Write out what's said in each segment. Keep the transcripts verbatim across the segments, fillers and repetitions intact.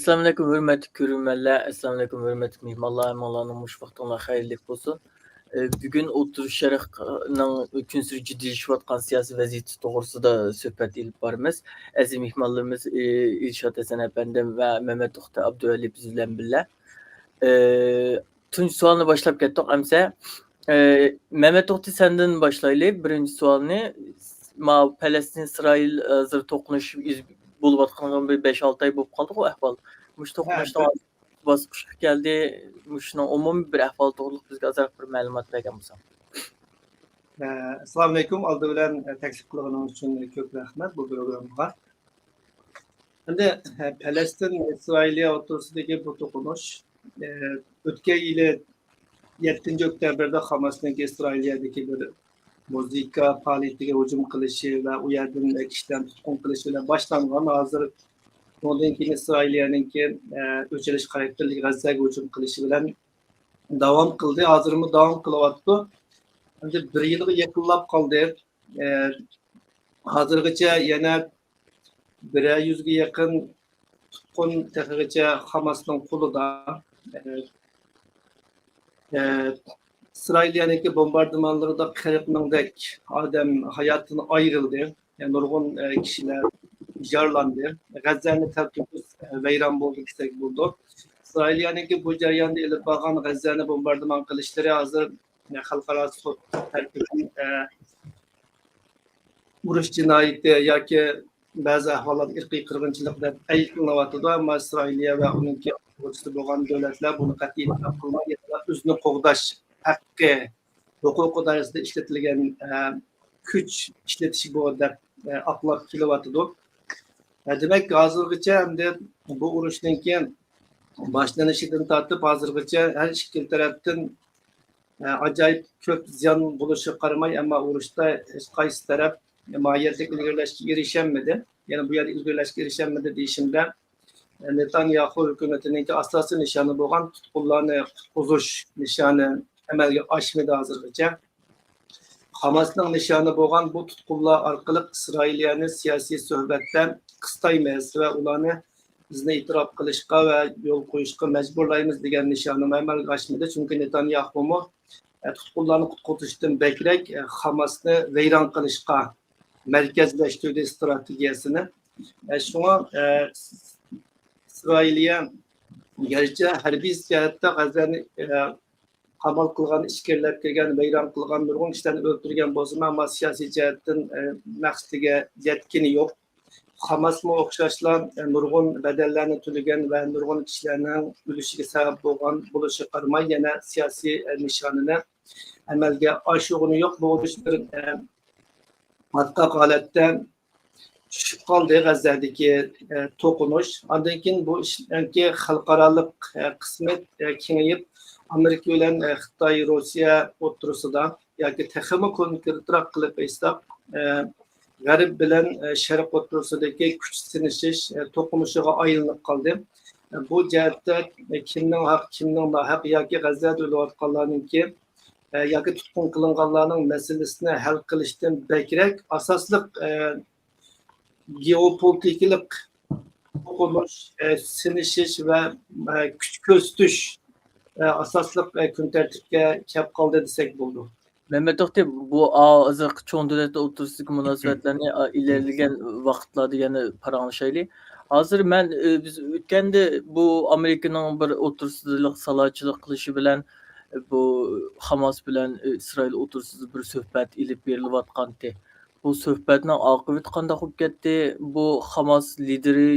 ئەسسالامۇئەلەيكۇم، ھۆرمەتلىك كۆرۈرمەنلەر، ئەسسالامۇئەلەيكۇم، ھۆرمەتلىك مېھمانلار، ھەممىڭلارنىڭ مۇشۇ ۋاقتىڭلار خەيرلىك بولسۇن. ئە، بۈگۈن ئوتتۇرا شەرقنىڭ كۈنسېرى جىددىيلىشىۋاتقان سىياسىي ۋەزىيىتى توغرىسىدا سۆھبەت ئېلىپ بارىمىز. ئەزىز مېھمانلىرىمىز، ئى، ئىلشات ھەسەن ئەپەندىم ۋە مەمەت توختى ئابدۇۋەلى بىز بىلەن بىللە. ئى، تۇنجى سوئالنى باشلاپ كەتتۇق ئەمسە. ئى، مەمەت توختى، سەندىن باشلايلى. بىرىنچى سوئالنى، ما پەلەستىن ئىسرائىل، ئى، ھازىر توقۇنۇش يۈز، بولۇۋاتقانغا بىر بەش-ئالتە ئاي بولۇپ قالدىغۇ ئەھۋال. مۇشۇ توقۇنۇشنىڭ باسقۇچقا كەلدى، مۇشۇنىڭ ئومۇمىي بىر ئەھۋالى توغرىلىق بىزگە ئازراق بىر مەلۇمات بەرگەن بولساڭ. ئە، ئەسسالامۇئەلەيكۇم. ئالدى بىلەن، ئە، تەكلىپ قىلغىنىڭىز ئۈچۈن كۆپ رەھمەت بۇ پروگراممىغا. ئەمدى، ئە، پەلەستىن ئىسرائىلىيە ئوتتۇرىسىدىكى بۇ توقۇنۇش، ئە، ئۆتكەن يىلى يەتتىنچى ئۆكتەبىردە خاماسنىڭكى ئىسرائىلىيەدىكى بىر مۇزىكا پائالىيىتىگە ھۇجۇم قىلىشى ۋە ئۇ يەردىن كىشىلەرنى تۇتقۇن قىلىشى بىلەن باشلانغان. ھازىر ئۇنىڭدىن كېيىن ئىسرائىلىيەنىڭكى، ئە، ئۆچ ئېلىش خاراكتېرلىك غەززەگە ھۇجۇم قىلىشى بىلەن داۋام قىلدى. ھازىرمۇ داۋام قىلىۋاتىدۇ. ئەمدى بىر يىلغا يېقىنلاپ قالدى. ئە، ھازىرغىچە يەنە بىرەر يۈزگە يېقىن تۇتقۇن تېخىغىچە خاماسنىڭ قولىدا. ئە، ئە، ئىسرائىلىيەنىڭكى بومباردىمانلىرىدا قىرىق مىڭدەك ئادەم ھاياتىدىن ئايرىلدى. يەنى نۇرغۇن، ئە، كىشىلەر يارىلاندى. غەززەنى تەلتۆكۈس، ئە، ۋەيران بولدى دېسەك بولىدۇ. ئىسرائىلىيەنىڭكى بۇ جەرياندا ئېلىپ بارغان غەززەنى بومباردىمان قىلىشلىرى ھازىر، ئە، خەلقئارا سوت تەرىپىدىن، ئە، ئۇرۇش جىنايىتى ياكى بەزى ئەھۋاللاردا ئىرقىي قىرغىنچىلىق دەپ ئەيىبلىنىۋاتىدۇ. ئەمما ئىسرائىلىيە ۋە ئۇنىڭكى ئۇرۇشتا بولغان دۆلەتلەر بۇنى قەتئىي ئېتىراپ قىلماي، يەنە ئۆزىنى قوغداش ھەققى، ھوقۇقى دائىرىسىدە ئىشلىتىلگەن، ئە، كۈچ ئىشلىتىش بۇ دەپ، ئە، ئاقلاپ كېلىۋاتىدۇ. ئە، دېمەك، ھازىرغىچە ئەمدى بۇ ئۇرۇشنىڭكى باشلىنىشىدىن تارتىپ ھازىرغىچە ھەر ئىككىلا تەرەپتىن، ئە، ئاجايىپ كۆپ زىيان بولۇشىغا قارىماي، ئەمما ئۇرۇشتا ھېچقايسى تەرەپ ماھىيەتلىك ئىلگىرىلەشكە ئېرىشەلمىدى. يەنى بۇ يەردە ئىلگىرىلەشكە ئېرىشەلمىدى دېيىشىمدە، نېتانياھۇ ھۆكۈمىتىنىڭكى ئاساسىي نىشانى بولغان تۇتقۇنلارنى قۇتقۇزۇش نىشانى ئەمەلگە ئاشمىدى ھازىرغىچە. خاماسنىڭ نىشانى بولغان بۇ تۇتقۇنلار ئارقىلىق ئىسرائىلىيەنى سىياسىي سۆھبەتتە قىستايمىز ۋە ئۇلارنى بىزنى ئېتىراپ قىلىشقا ۋە يول قويۇشقا مەجبۇرلايمىز دېگەن نىشانىمۇ ئەمەلگە ئاشمىدى. چۈنكى نېتانياھۇمۇ، ئە، تۇتقۇنلارنى قۇتقۇزۇشتىن بەكرەك، ئە، خاماسنى ۋەيران قىلىشقا مەركەزلەشتۈردى ئىستراتېگىيەسىنى. ئە، شۇڭا، ئە، ئىسرائىلىيە گەرچە ھەربىي جەھەتتە غەززەنى، ئە، قامال قىلغان، ئىچكىرىلەپ كىرگەن، ۋەيران قىلغان، نۇرغۇن كىشىلەرنى ئۆلتۈرگەن بولسىمۇ، ئەمما سىياسىي جەھەتتىن، ئە، مەقسىتىگە يەتكىنى يوق. خاماسمۇ ئوخشاشلا، ئە، نۇرغۇن بەدەللەرنى تۆلىگەن ۋە نۇرغۇن كىشىلەرنىڭ ئۆلۈشىگە سەۋەب بولغان بولۇشىغا قارىماي، يەنە سىياسىي، ئە، نىشانىنى ئەمەلگە ئاشۇرغىنى يوق. بۇ ئۇرۇش بىر، ئە، پاتقاق ھالەتتە چۈشۈپ قالدى غەززەدىكى، ئە، توقۇنۇش. ئاندىن كېيىن بۇ ئىشنىڭكى خەلقئارالىق، ئە، قىسمى، ئە، كېڭىيىپ، ئامېرىكا بىلەن، ئە، خىتاي، روسىيە ئوتتۇرىسىدا ياكى تېخىمۇ كونكرېتراق قىلىپ ئېيتساق، ئە، غەرب بىلەن، ئە، شەرق ئوتتۇرىسىدىكى كۈچ سىنىشىش، ئە، توقۇنۇشىغا ئايلىنىپ قالدى. ئە، بۇ جەھەتتە، ئە، كىمنىڭ ھەق، كىمنىڭ ناھەق ياكى غەززەدە ئۆلۈۋاتقانلارنىڭكى، ئە، ياكى تۇتقۇن قىلىنغانلارنىڭ مەسىلىسىنى ھەل قىلىشتىن بەكرەك ئاساسلىق، ئە، گېئوپولىتىكىلىق توقۇنۇش، ئە، سىنىشىش ۋە، ئە، كۈچ كۆرسىتىش، ئە، ئاساسلىق، ئە، كۈن تەرتىپكە كەپ قالدى دېسەك بولىدۇ. مەمەت توختى، بۇ ھازىرقى چوڭ دۆلەتلەر ئوتتۇرىسىدىكى مۇناسىۋەتلەرنى، ئە، ئىلگىرىلىگەن ۋاقىتلاردا يەنە پاراڭلىشايلى. ھازىر مەن، ئە، بىز ئۆتكەندە بۇ ئامېرىكىنىڭ بىر ئوتتۇرىسىدىلىق سالاچىلىق قىلىشى بىلەن، ئە، بۇ خاماس بىلەن، ئە، ئىسرائىل ئوتتۇرىسىدا بىر سۆھبەت ئېلىپ بېرىلىۋاتقانتى. بۇ سۆھبەتنىڭ ئاقىۋىتى قانداق بولۇپ كەتتى؟ بۇ خاماس لىدىرى،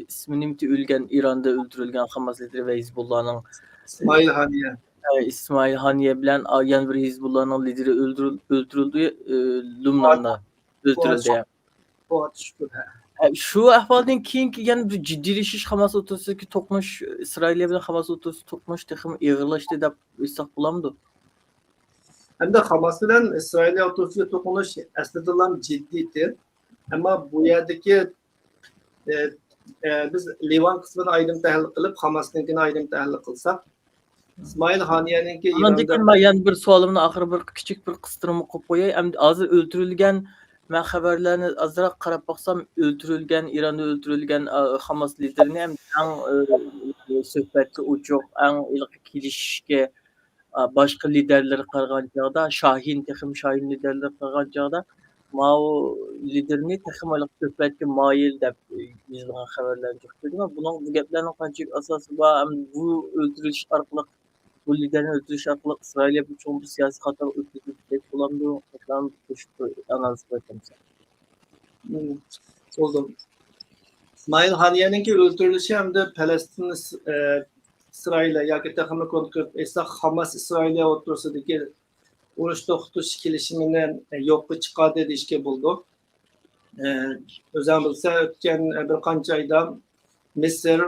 ئىسمى نېمىتى، ئۆلگەن، ئىراندا ئۆلتۈرۈلگەن خاماس لىدىرى ۋە ھېزبۇللانىڭ، ئىسمائىل ھانىيە. ھە، ئىسمائىل ھانىيە بىلەن، ئا، يەنە بىر ھېزبۇللانىڭ لىدىرى ئۆلتۈرۈل-، ئۆلتۈرۈلدى، ئە، لۇبناندا ئۆلتۈرۈلدى. فۇئاد شۇكۇر، ھە. ھە، شۇ ئەھۋالدىن كېيىنكى يەنە بىر جىددىيلىشىش، خاماس ئوتتۇرىسىدىكى توقۇنۇش، ئىسرائىلىيە بىلەن خاماس ئوتتۇرىسىدىكى توقۇنۇش تېخىمۇ ئېغىرلاشتى دەپ ئېيتساق بولامدۇ؟ ئەمدى خاماس بىلەن ئىسرائىلىيە ئوتتۇرىسىدىكى توقۇنۇش ئەسلىدىنلا جىددىيتى. ئەمما بۇ يەردىكى، ئە، ئە، بىز لىۋان قىسمىنى ئايرىم تەھلىل قىلىپ، خاماسنىڭكىنى ئايرىم تەھلىل قىلساق، ئىسمائىل ھانىيەنىڭكى ئۇنىڭدىن ئىراندا كېيىن مەن يەنە بىر سوئالىمنى ئاخىرى بىر كىچىك بىر قىستۇرما قىلىپ قوياي. ئەمدى ھازىر ئۆلتۈرۈلگەن مەن خەۋەرلەرنى ئازراق قاراپ باقسام، ئۆلتۈرۈلگەن، ئىراندا ئۆلتۈرۈلگەن، ئا، خاماس لىدېرىنى ھەم ئەڭ، ئا، سۆھبەتكە ئوچۇق، ئەڭ ھېلىقى كېلىشىشكە، ئا، باشقا لىدېرلەرگە قارىغان چاغدا، شاھىن، تېخىمۇ شاھىن لىدېرلەرگە قارىغان چاغدا، ماۋۇ لىدېرنى تېخىمۇ ھېلىقى سۆھبەتكە مايىل دەپ يېزىلغان خەۋەرلەرنى كۆرۈپ، بۇنىڭ، بۇ گەپلەرنىڭ قانچىلىك ئاساسى بار، ھەم بۇ ئۆلتۈرۈلۈش ئارقىلىق بۇ لىدېرنى ئۆلتۈرۈش ئارقىلىق ئىسرائىلىيە بىر چوڭ بىر سىياسىي خاتالىق ئۆتكۈزدى دېسەك بولامدۇ؟ مەسىلەن، قوشۇپ بىر ئانالىز قىلىۋەتسەمسىز. مم، بولدى. ئىسمائىل ھانىيەنىڭكى ئۆلتۈرۈلۈشى ھەمدە پەلەستىن، ئىس-، ئە، ئىسرائىلىيە ياكى تېخىمۇ كونكرېت ئېيتساق، خاماس ئىسرائىلىيە ئوتتۇرىسىدىكى ئۇرۇش توختىتىش كېلىشىمىنى، ئە، يوققا چىقاردى دېيىشكە بولىدۇ. ئە، ئۆزۈڭ بىلسە، ئۆتكەن، ئە، بىر قانچە ئايدا مىسىر،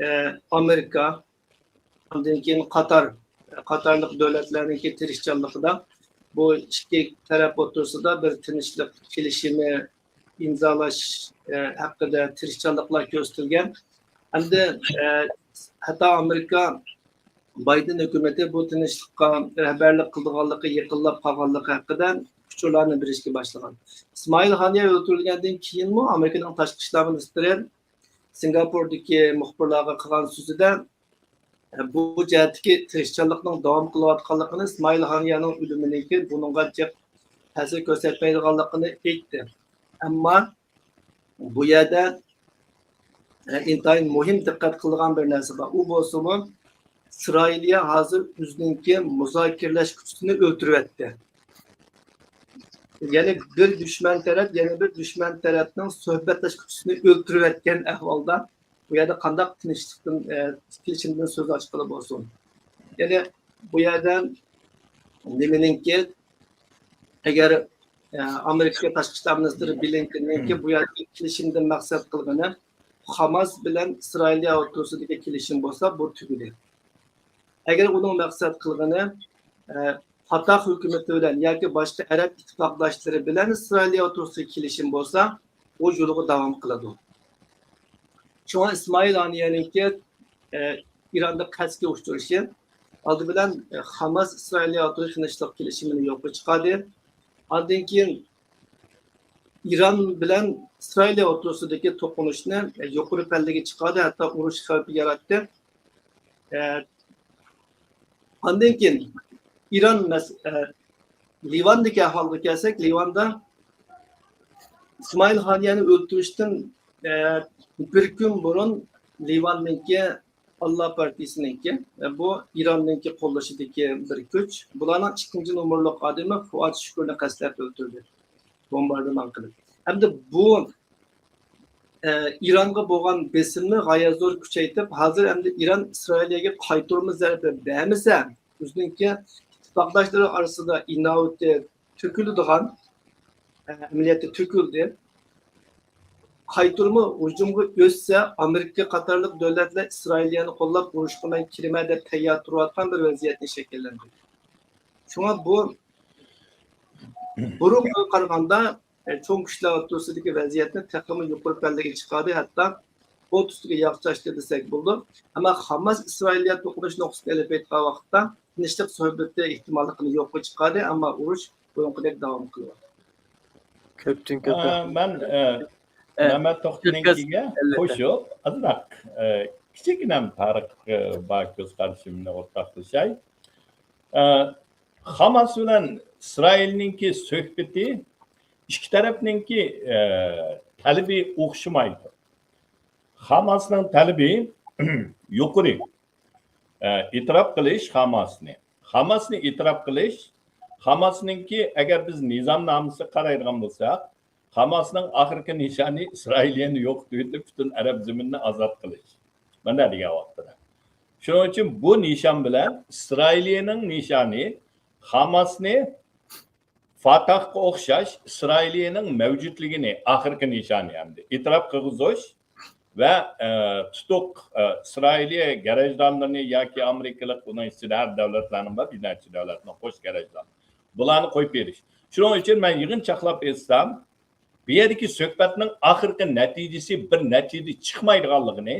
ئە، ئامېرىكا، ئاندىن كېيىن قاتار، قاتارلىق دۆلەتلەرنىڭكى تىرىشچانلىقىدا بۇ ئىككى تەرەپ ئوتتۇرىسىدا بىر تىنچلىق كېلىشىمى ئىمزالاش، ئە، ھەققىدە تىرىشچانلىقلار كۆرسىتىلگەن. ھەمدە، ئە، ھەتتا ئامېرىكا بايدېن ھۆكۈمىتى بۇ تىنچلىققا رەھبەرلىك قىلىدىغانلىقى يېقىنلاپ قالغانلىقى ھەققىدە ئۇچۇرلارنى بېرىشكە باشلىغان. ئىسمائىل ھانىيە ئۆلتۈرۈلگەندىن كېيىنمۇ ئامېرىكىنىڭ تاشقى ئىشلار مىنىستىرى سىنگاپوردىكى مۇخبىرلارغا قىلغان سۆزىدە، بۇ جەھەتتىكى تىرىشچانلىقنىڭ داۋام قىلىۋاتقانلىقىنى، ئىسمائىل ھانىيەنىڭ ئۆلۈمىنىڭكى بۇنىڭغا جىق تەسىر كۆرسەتمەيدىغانلىقىنى ئېيتتى. ئەمما بۇ يەردە، ئە، ئىنتايىن مۇھىم دىققەت قىلىدىغان بىر نەرسە بار. ئۇ بولسىمۇ، ئىسرائىلىيە ھازىر ئۆزىنىڭكى مۇزاكىرىلەش كۈچىنى ئۆلتۈرۈۋەتتى. يەنى بىر دۈشمەن تەرەپ يەنە بىر دۈشمەن تەرەپنىڭ سۆھبەتلەش كۈچىنى ئۆلتۈرۈۋەتكەن ئەھۋالدا، بۇ يەردە قانداق تىنچلىقتىن، ئە، كېلىشىمدىن سۆز ئاچقىلى بولسۇن. يەنى بۇ يەردە نېمىنىڭكى، ئەگەر، ئە، ئامېرىكا تاشقى ئىشلار مىنىستىرى بلىنكېننىڭكى بۇ يەردىكى كېلىشىمدىن مەقسەت قىلغىنى خاماس بىلەن ئىسرائىلىيە ئوتتۇرىسىدىكى كېلىشىم بولسا، بۇ تۈگىدى. ئەگەر ئۇنىڭ مەقسەت قىلغىنى، ئە، فاتاھ ھۆكۈمىتى بىلەن ياكى باشقا ئەرەب ئىتتىپاقداشلىرى بىلەن ئىسرائىلىيە ئوتتۇرىسىدىكى كېلىشىم بولسا، ئۇ يولىغا داۋام قىلىدۇ. شۇڭا ئىسمائىل ھانىيەنىڭكى، ئە، ئىراندا قەستكە ئۇچرىشى ئالدى بىلەن، ئە، خاماس ئىسرائىلىيە ئوتتۇرىسىدا تىنچلىق كېلىشىمىنى يوققا چىقاردى. ئاندىن كېيىن ئىران بىلەن ئىسرائىلىيە ئوتتۇرىسىدىكى توقۇنۇشنى، ئە، يۇقىرى پەللىگە چىقاردى، ھەتتا ئۇرۇش خەۋپى ياراتتى. ئە، ئاندىن كېيىن ئىران مەس-، ئە، لىۋاندىكى ئەھۋالغا كەلسەك، لىۋاندا ئىسمائىل ھانىيەنى ئۆلتۈرۈشتىن، ئە، بىر كۈن بۇرۇن لىۋاننىڭكى ئاللا پارتىيىسىنىڭكى، ئە، بۇ ئىراننىڭكى قوللىشىدىكى بىر كۈچ. بۇلارنىڭ ئىككىنچى نومۇرلۇق ئادىمى فۇئاد شۈكۈرنى قەستلەپ ئۆلتۈردى. بومباردىمان قىلىپ. ھەمدە بۇ، ئە، ئىرانغا بولغان بېسىمنى غايەت زور كۈچەيتىپ، ھازىر ئەمدى ئىران ئىسرائىلىيەگە قايتۇرما زەربە بەرمىسە، ئۆزىنىڭكى ئىتتىپاقداشلىرى ئارىسىدا ئىناۋىتى تۆكۈلىدىغان، ئە، ئەمەلىيەتتە تۆكۈلدى. قايتۇرما ھۇجۇمغا ئۆتسە، ئامېرىكا قاتارلىق دۆلەتلەر ئىسرائىلىيەنى قوللاپ، ئۇرۇشقا مەن كىرىمەن دەپ تەييار تۇرۇۋاتقان بىر ۋەزىيەتنى شەكىللەندۈردى. شۇڭا بۇ بۇرۇنقىغا قارىغاندا، ئە، چوڭ كۈچلەر ئوتتۇرىسىدىكى ۋەزىيەتنى تېخىمۇ يۇقىرى پەللىگە چىقاردى، ھەتتا ئوت ئۈستىگە ياغ چاچتى دېسەك بولىدۇ. ئەمما خاماس ئىسرائىلىيە توقۇنۇش نۇقتىسىنى ئېلىپ ئېيتقان ۋاقىتتا، تىنچلىق سۆھبىتى ئېھتىماللىقىنى يوققا چىقاردى، ئەمما ئۇرۇش بۇرۇنقىدەك داۋام قىلىۋاتىدۇ. كۆپتىن كۆپ ئە، رەھمەت. مەن، ئە، ئە، مەمەت توختىنىڭكىگە ئەلۋەتتە قوشۇپ، ئازراق، ئە، كىچىككىنە تارىخقا بار كۆز قارىشىمنى ئورتاقلىشاي. ئە، خاماس بىلەن ئىسرائىلنىڭكى سۆھبىتى ئىككى تەرەپنىڭكى، ئە، تەلىپى ئوخشىمايدۇ. خاماسنىڭ تەلىپى يۇقىرى. ئە، ئېتىراپ قىلىش خاماسنى. خاماسنى ئېتىراپ قىلىش، خاماسنىڭكى، ئەگەر بىز نىزامنامىسىگە قارايدىغان بولساق، خاماسنىڭ ئاخىرقى نىشانى ئىسرائىلىيەنى يوقىتىۋېتىپ، پۈتۈن ئەرەب زېمىنىنى ئازاد قىلىش. مانا دېگەن ۋاقتىدا. شۇنىڭ ئۈچۈن بۇ نىشان بىلەن ئىسرائىلىيەنىڭ نىشانى خاماسنى فاتاھقا ئوخشاش ئىسرائىلىيەنىڭ مەۋجۇتلۇقىنى ئاخىرقى نىشانى ئەمدى ئېتىراپ قىلغۇزۇش ۋە، ئە، تۇتۇق، ئە، ئىسرائىلىيە گەرەجدارلىرىنى ياكى ئامېرىكىلىق، بۇنىڭ ئىچىدە ھەر دۆلەتلەرنىڭ بار، بىر نەچچە دۆلەتنىڭ قوش گەرەجدارى. بۇلارنى قويۇپ بېرىش. شۇنىڭ ئۈچۈن مەن يىغىنچاقلاپ ئېيتسام، بۇ يەردىكى سۆھبەتنىڭ ئاخىرقى نەتىجىسى بىر نەتىجە چىقمايدىغانلىقىنى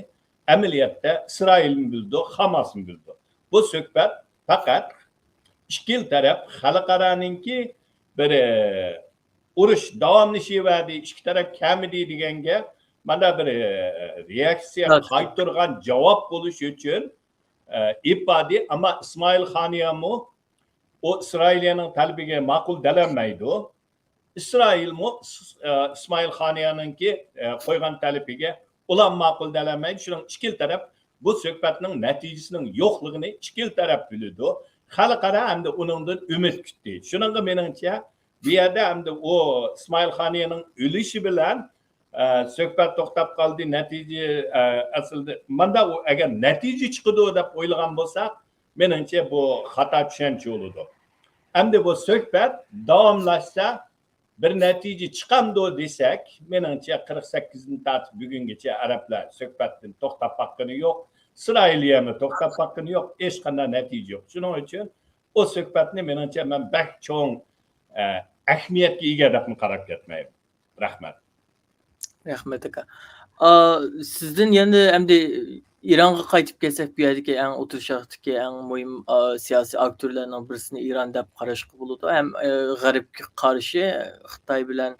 ئەمەلىيەتتە ئىسرائىلمۇ بىلىدۇ، خاماسمۇ بىلىدۇ. بۇ سۆھبەت پەقەت ئىككىلا تەرەپ خەلقئارانىڭكى بىر، ئە، ئۇرۇش داۋاملىشىۋەردى، ئىككى تەرەپ كەمىدى دېگەنگە مانا بىر، ئە، رېئاكسىيە، قايتۇرغان جاۋاب بولۇش ئۈچۈن، ئە، ئىپادە. ئەمما ئىسمائىل خانىيەمۇ ئۇ ئىسرائىلىيەنىڭ تەلىپىگە ماقۇل دەلەلمەيدۇ. ئىسرائىلمۇ ئىس-، ئە، ئىسمائىل خانىيەنىڭكى، ئە، قويغان تەلىپىگە ئۇلار ماقۇل دەلەلمەيدۇ. شۇنىڭ ئىككىلا تەرەپ بۇ سۆھبەتنىڭ نەتىجىسىنىڭ يوقلۇقىنى ئىككىلا تەرەپ بىلىدۇ. خەلقئارا ئەمدى ئۇنىڭدىن ئۈمىد كۈتتى. شۇنىڭغا مېنىڭچە بۇ يەردە ئەمدى ئۇ ئىسمائىل خانىيەنىڭ ئۆلۈشى بىلەن، ئە، سۆھبەت توختاپ قالدى، نەتىجە، ئە، ئەسلىدە ماندا ئۇ ئەگەر نەتىجە چىقىدۇ دەپ ئويلىغان بولساق، مېنىڭچە بۇ خاتا چۈشەنچە بولىدۇ. ئەمدى بۇ سۆھبەت داۋاملاشسا، بىر نەتىجە چىقامدۇ دېسەك، مېنىڭچە قىرىق سەككىزدىن تارتىپ بۈگۈنگىچە ئەرەبلەر سۆھبەتتىن توختاپ باققىنى يوق، ئىسرائىلىيەمۇ توختاپ باققىنى يوق، ھېچقانداق نەتىجە يوق. شۇنىڭ ئۈچۈن ئۇ سۆھبەتنى مېنىڭچە مەن بەك چوڭ، ئە، ئەھمىيەتكە ئىگە دەپمۇ قاراپ كەتمەيمەن. رەھمەت. رەھمەت، ئاكا. ئا، سىزدىن يەنە ئەمدى ئىرانغا قايتىپ كەلسەك، بۇ يەردىكى ئەڭ ئوتتۇرا شەرقتىكى ئەڭ مۇھىم، ئا، سىياسىي ئاكتورلارنىڭ بىرسىنى ئىران دەپ قاراشقا بولىدۇ. ھەم، ئە، غەربكە قارشى خىتاي بىلەن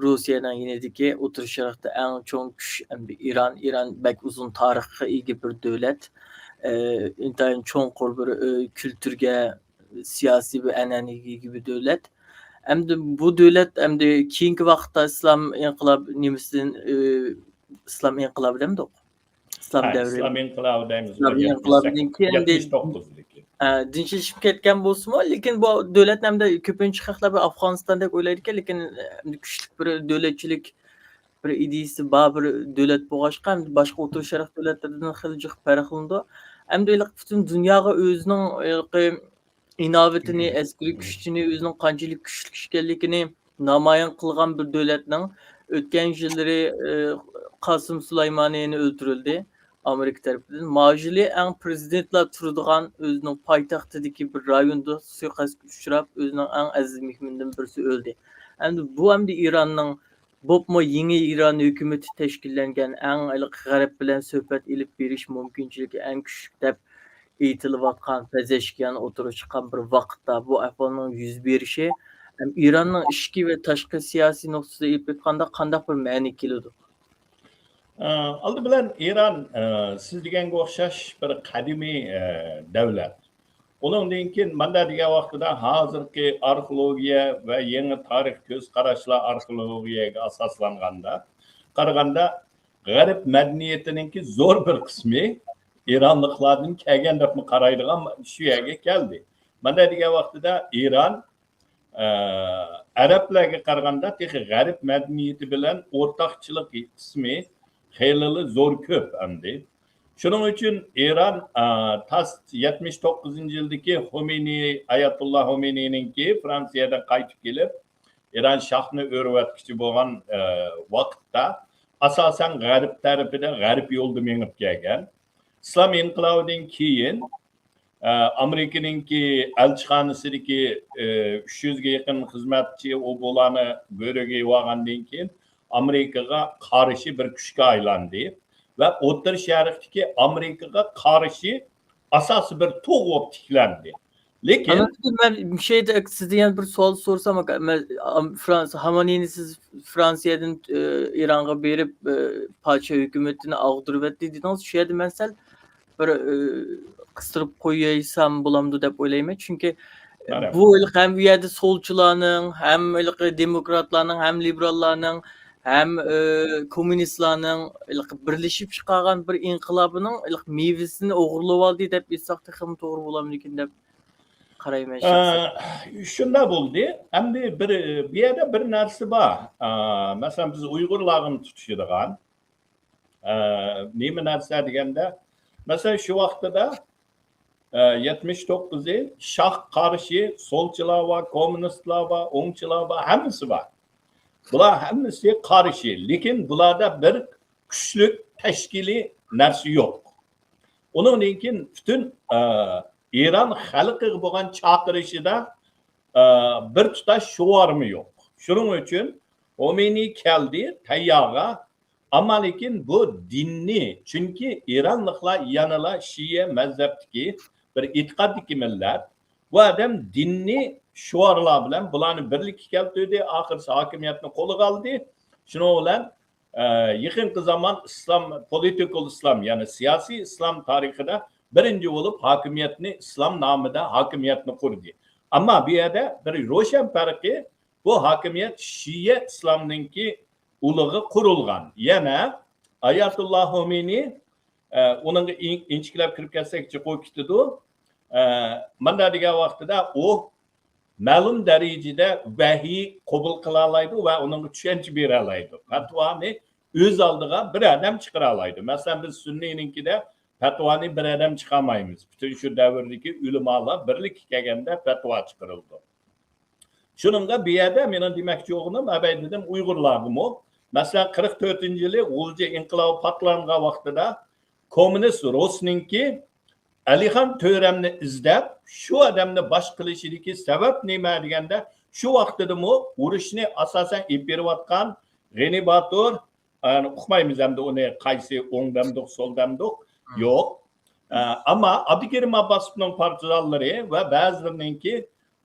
روسىيەنىڭ يېنىدىكى ئوتتۇرا شەرقتە ئەڭ چوڭ كۈچ ئەمدى ئىران. ئىران بەك ئۇزۇن تارىخقا ئىگە بىر دۆلەت. ئە، ئىنتايىن چوڭقۇر بىر، ئە، كۈلتۈرگە، سىياسىي بىر ئەنئەنىگە ئىگە بىر دۆلەت. ئەمدى بۇ دۆلەت ئەمدى كېيىنكى ۋاقىتتا ئىسلام ئىنقىلاب نېمىسىدىن، ئى، ئىسلام ئىنقىلابى دەمدۇق؟ ئىسلام ھە، دەۋرى. ئىسلام ئىنقىلابى دەيمىز. ئىسلام ئىنقىلابىدىن كېيىن ئەمدى يەتمىش توققۇزدىكى. ھە، دىنچىلىشىپ كەتكەن بولسىمۇ، لېكىن بۇ دۆلەتنى ئەمدى كۆپىنچە خەقلەر بىر ئافغانىستاندەك ئويلايدىكەن، لېكىن ئەمدى كۈچلۈك بىر دۆلەتچىلىك، بىر ئىدىيىسى بار بىر دۆلەت بولغاچقا، ئەمدى باشقا ئوتتۇرا شەرق دۆلەتلىرىدىن خېلى جىق پەرقلىنىدۇ. ئەمدى ھېلىقى پۈتۈن دۇنياغا ئۆزىنىڭ ھېلىقى ئىناۋىتىنى، ئەسكىرىي كۈچىنى، ئۆزىنىڭ قانچىلىك كۈچلۈك ئىكەنلىكىنى نامايان قىلغان بىر دۆلەتنىڭ ئۆتكەن يىللىرى، ئى، قاسىم سۇلايمانىنى ئۆلتۈرۈلدى ئامېرىكا تەرىپىدىن. ماۋۇ يىلى ئەڭ پرېزىدېنتلار تۇرىدىغان ئۆزىنىڭ پايتەختىدىكى بىر رايوندا سۇيىقەستكە ئۇچراپ، ئۆزىنىڭ ئەڭ ئەزىز مېھمىنىدىن بىرسى ئۆلدى. ئەمدى بۇ ئەمدى ئىراننىڭ، بولۇپمۇ يېڭى ئىران ھۆكۈمىتى تەشكىللەنگەن، ئەڭ ھېلىقى غەرب بىلەن سۆھبەت ئېلىپ بېرىش مۇمكىنچىلىكى ئەڭ كۈچلۈك دەپ ئېيتىلىۋاتقان پەزەشكىيان ئوتتۇرىغا چىققان بىر ۋاقىتتا بۇ ئەھۋالنىڭ يۈز بېرىشى ھەم ئىراننىڭ ئىچكى ۋە تاشقى سىياسىي نۇقتىسىدا ئېلىپ ئېيتقاندا قانداق بىر مەنىگە كېلىدۇ؟ ئە، ئالدى بىلەن ئىران، ئە، سىز دېگەنگە ئوخشاش بىر قەدىمىي، ئە، دەۋلەت. ئۇنىڭدىن كېيىن ماندا دېگەن ۋاقتىدا ھازىرقى ئارخېئولوگىيە ۋە يېڭى تارىخ كۆز قاراشلار ئارخېئولوگىيەگە ئاساسلانغاندا، قارىغاندا غەرب مەدەنىيىتىنىڭكى زور بىر قىسمى ئىرانلىقلاردىن كەلگەن دەپمۇ قارايدىغان شۇ يەرگە كەلدى. ماندا دېگەن ۋاقتىدا ئىران ئە، ئەرەبلەرگە قارىغاندا تېخى غەرب مەدەنىيىتى بىلەن ئورتاقچىلىق قىسمى خېلىلا زور كۆپ ئەمدى. شۇنىڭ ئۈچۈن ئىران، ئە، تاس يەتمىش توققۇزىنچى يىلدىكى خۇمەينى، ئايەتۇللا خۇمەينىنىڭكى فرانسىيەدىن قايتىپ كېلىپ، ئىران شاھنى ئۆرۈۋەتكۈچى بولغان، ئە، ۋاقىتتا ئاساسەن غەرب تەرىپىدە، غەرب يولىدا مېڭىپ كەلگەن. ئىسلام ئىنقىلابىدىن كېيىن ئە، ئامېرىكىنىڭكى ئەلچىخانىسىدىكى، ئە، ئۈچ يۈزگە يېقىن خىزمەتچى ئۇ بۇلارنى گۆرۈگە ئېلىۋالغاندىن كېيىن، ئامېرىكىغا قارشى بىر كۈچكە ئايلاندى ۋە ئوتتۇرا شەرقتىكى ئامېرىكىغا قارشى ئاساسىي بىر تۇغ بولۇپ تىكلەندى. لېكىن ئەمەسكى، مەن مۇشۇ يەردە سىزدىن يەنە بىر سوئال سورىسام، ئاكا، مەن، ئام-، فرانس-، خامنېينى سىز فرانسىيەدىن، ئە، ئىرانغا بېرىپ، ئە، پادىشاھ ھۆكۈمىتىنى ئاغدۇرۇۋەتتى دېدىڭىز. شۇ يەردە مەن سەل بىر، ئى، قىستۇرۇپ قويسام بولامدۇ دەپ ئويلايمەن. چۈنكى بۇ ھېلىقى ھەم بۇ يەردە سولچىلارنىڭ، ھەم ھېلىقى دېموكراتلارنىڭ، ھەم لىبېراللارنىڭ، ھەم، ئى، كوممۇنىستلارنىڭ ھېلىقى بىرلىشىپ چىقارغان بىر ئىنقىلابىنىڭ ھېلىقى مېۋىسىنى ئوغرىلىۋالدى دەپ ئېيتساق تېخىمۇ توغرا بولامدىكىن دەپ قارايمەن شەخسەن. ئە، شۇنداق بولدى. ئەمدى بىر، بۇ يەردە بىر نەرسە بار. ئە، مەسىلەن، بىز ئۇيغۇرلارغىمۇ تۇتىشىدىغان. ئە، نېمە نەرسە دېگەندە، مەسىلەن، شۇ ۋاقتىدا، ئە، يەتمىش توققۇز يىل شاھ قارشى سولچىلار بار، كوممۇنىستلار بار، ئوڭچىلار بار، ھەممىسى بار. بۇلار ھەممىسى قارشى، لېكىن بۇلاردا بىر كۈچلۈك تەشكىلىي نەرسە يوق. ئۇنىڭدىن كېيىن پۈتۈن، ئە، ئىران خەلقىگە بولغان چاقىرىشىدا، ئە، بىر تۇتاش شوئارمۇ يوق. شۇنىڭ ئۈچۈن خۇمەينى كەلدى تەييارغا، ئەمما لېكىن بۇ دىننى، چۈنكى ئىرانلىقلار يەنىلا شىئە مەزھەپتىكى بىر ئېتىقادتىكى مىللەت، بۇ ئادەم دىننى شوئارلار بىلەن بۇلارنى بىرلىككە كەلتۈردى، ئاخىرسى ھاكىمىيەتنى قولىغا ئالدى. شۇنىڭ بىلەن، ئە، يېقىنقى زامان ئىسلام، پولىتىكال ئىسلام، يەنى سىياسىي ئىسلام تارىخىدا بىرىنچى بولۇپ ھاكىمىيەتنى ئىسلام نامىدا ھاكىمىيەتنى قۇردى. ئەمما بۇ يەردە بىر روشەن پەرقى، بۇ ھاكىمىيەت شىئە ئىسلامنىڭكى ئۇلىغا قۇرۇلغان. يەنە ئاياتۇللا خامېنىي، ئە، ئۇنىڭغا ئىن-، ئىنچىكىلەپ كىرىپ كەتسەك جىق بولۇپ كېتىدۇ. ئە، مۇنداق دېگەن ۋاقتىدا ئۇ مەلۇم دەرىجىدە ۋەھىي قوبۇل قىلالايدۇ ۋە ئۇنىڭغا چۈشەنچە بېرەلەيدۇ. پەتىۋانى ئۆز ئالدىغا بىر ئادەم چىقىرالايدۇ. مەسىلەن، بىز سۈننىينىڭكىدە پەتىۋانى بىر ئادەم چىقارمايمىز. پۈتۈن شۇ دەۋردىكى ئۆلىمالار بىرلىككە كەلگەندە پەتىۋا چىقىرىلىدۇ. شۇنىڭغا بۇ يەردە مېنىڭ دېمەكچى بولغىنىم، ئەۋەي دېدىم، ئۇيغۇرلارغىمۇ. مەسىلەن، قىرىق تۆتىنچى يىلى غۇلجا ئىنقىلابى پارتلانغان ۋاقتىدا كوممۇنىست روسنىڭكى ئەلىخان تۆرەمنى ئىزدەپ، شۇ ئادەمنى باش قىلىشىدىكى سەۋەب نېمە دېگەندە، شۇ ۋاقتىدىمۇ ئۇرۇشنى ئاساسەن ئېلىپ بېرىۋاتقان غېنى باتۇر، ئۇقمايمىز ئەمدى ئۇنى قايسى ئوڭ دەمدۇق، سول دەمدۇق، يوق. ئە، ئەمما ئابدۇكېرىم ئابباسوفنىڭ پارتىزانلىرى ۋە بەزىلىرىنىڭكى،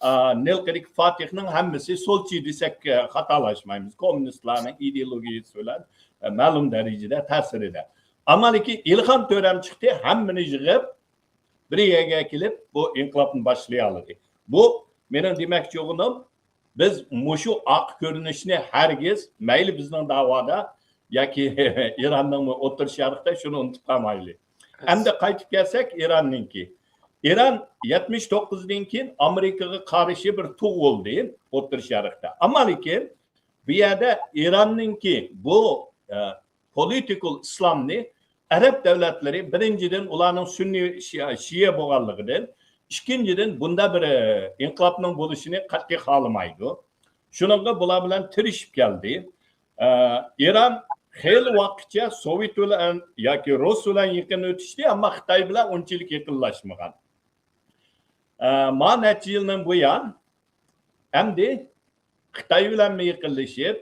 ئە، نىلقىدىكى فاتىھنىڭ ھەممىسى سولچى دېسەك، ئە، خاتالاشمايمىز. كوممۇنىستلارنىڭ ئىدېئولوگىيىسى بىلەن، ئە، مەلۇم دەرىجىدە تەسىرىدە. ئەمما لېكىن ئېلىخان تۆرەم چىقتى، ھەممىنى يىغىپ، بىر يەرگە كېلىپ، بۇ ئىنقىلابنى باشلىيالىدى. بۇ مېنىڭ دېمەكچى بولغىنىم، بىز مۇشۇ ئارقا كۆرۈنۈشنى ھەرگىز، مەيلى بىزنىڭ داۋادا ياكى ئىراننىڭمۇ ئوتتۇرا شەرقتە، شۇنى ئۇنتۇپ قالمايلى. ئەمدى قايتىپ كەلسەك ئىراننىڭكى. ئىران يەتمىش توققۇزدىن كېيىن ئامېرىكىغا قارشى بىر تۇغ بولدى ئوتتۇرا شەرقتە. ئەمما لېكىن بۇ يەردە ئىراننىڭكى بۇ، ئە، پولىتىكال ئىسلامنى ئەرەب دۆلەتلىرى، بىرىنچىدىن، ئۇلارنىڭ سۈننىي شىئە، شىئە بولغانلىقىدىن، ئىككىنچىدىن، بۇندا بىر، ئە، ئىنقىلابنىڭ بولۇشىنى قەتئىي خالىمايدۇ. شۇنىڭغا بۇلار بىلەن تىرىشىپ كەلدى. ئە، ئىران خېلى ۋاقىتچە سوۋېت بىلەن ياكى رۇس بىلەن يېقىن ئۆتۈشتى، ئەمما خىتاي بىلەن ئۇنچىلىك يېقىنلاشمىغان. ئە، ما نەچچە يىلدىن بۇيان ئەمدى خىتاي بىلەنمۇ يېقىنلىشىپ،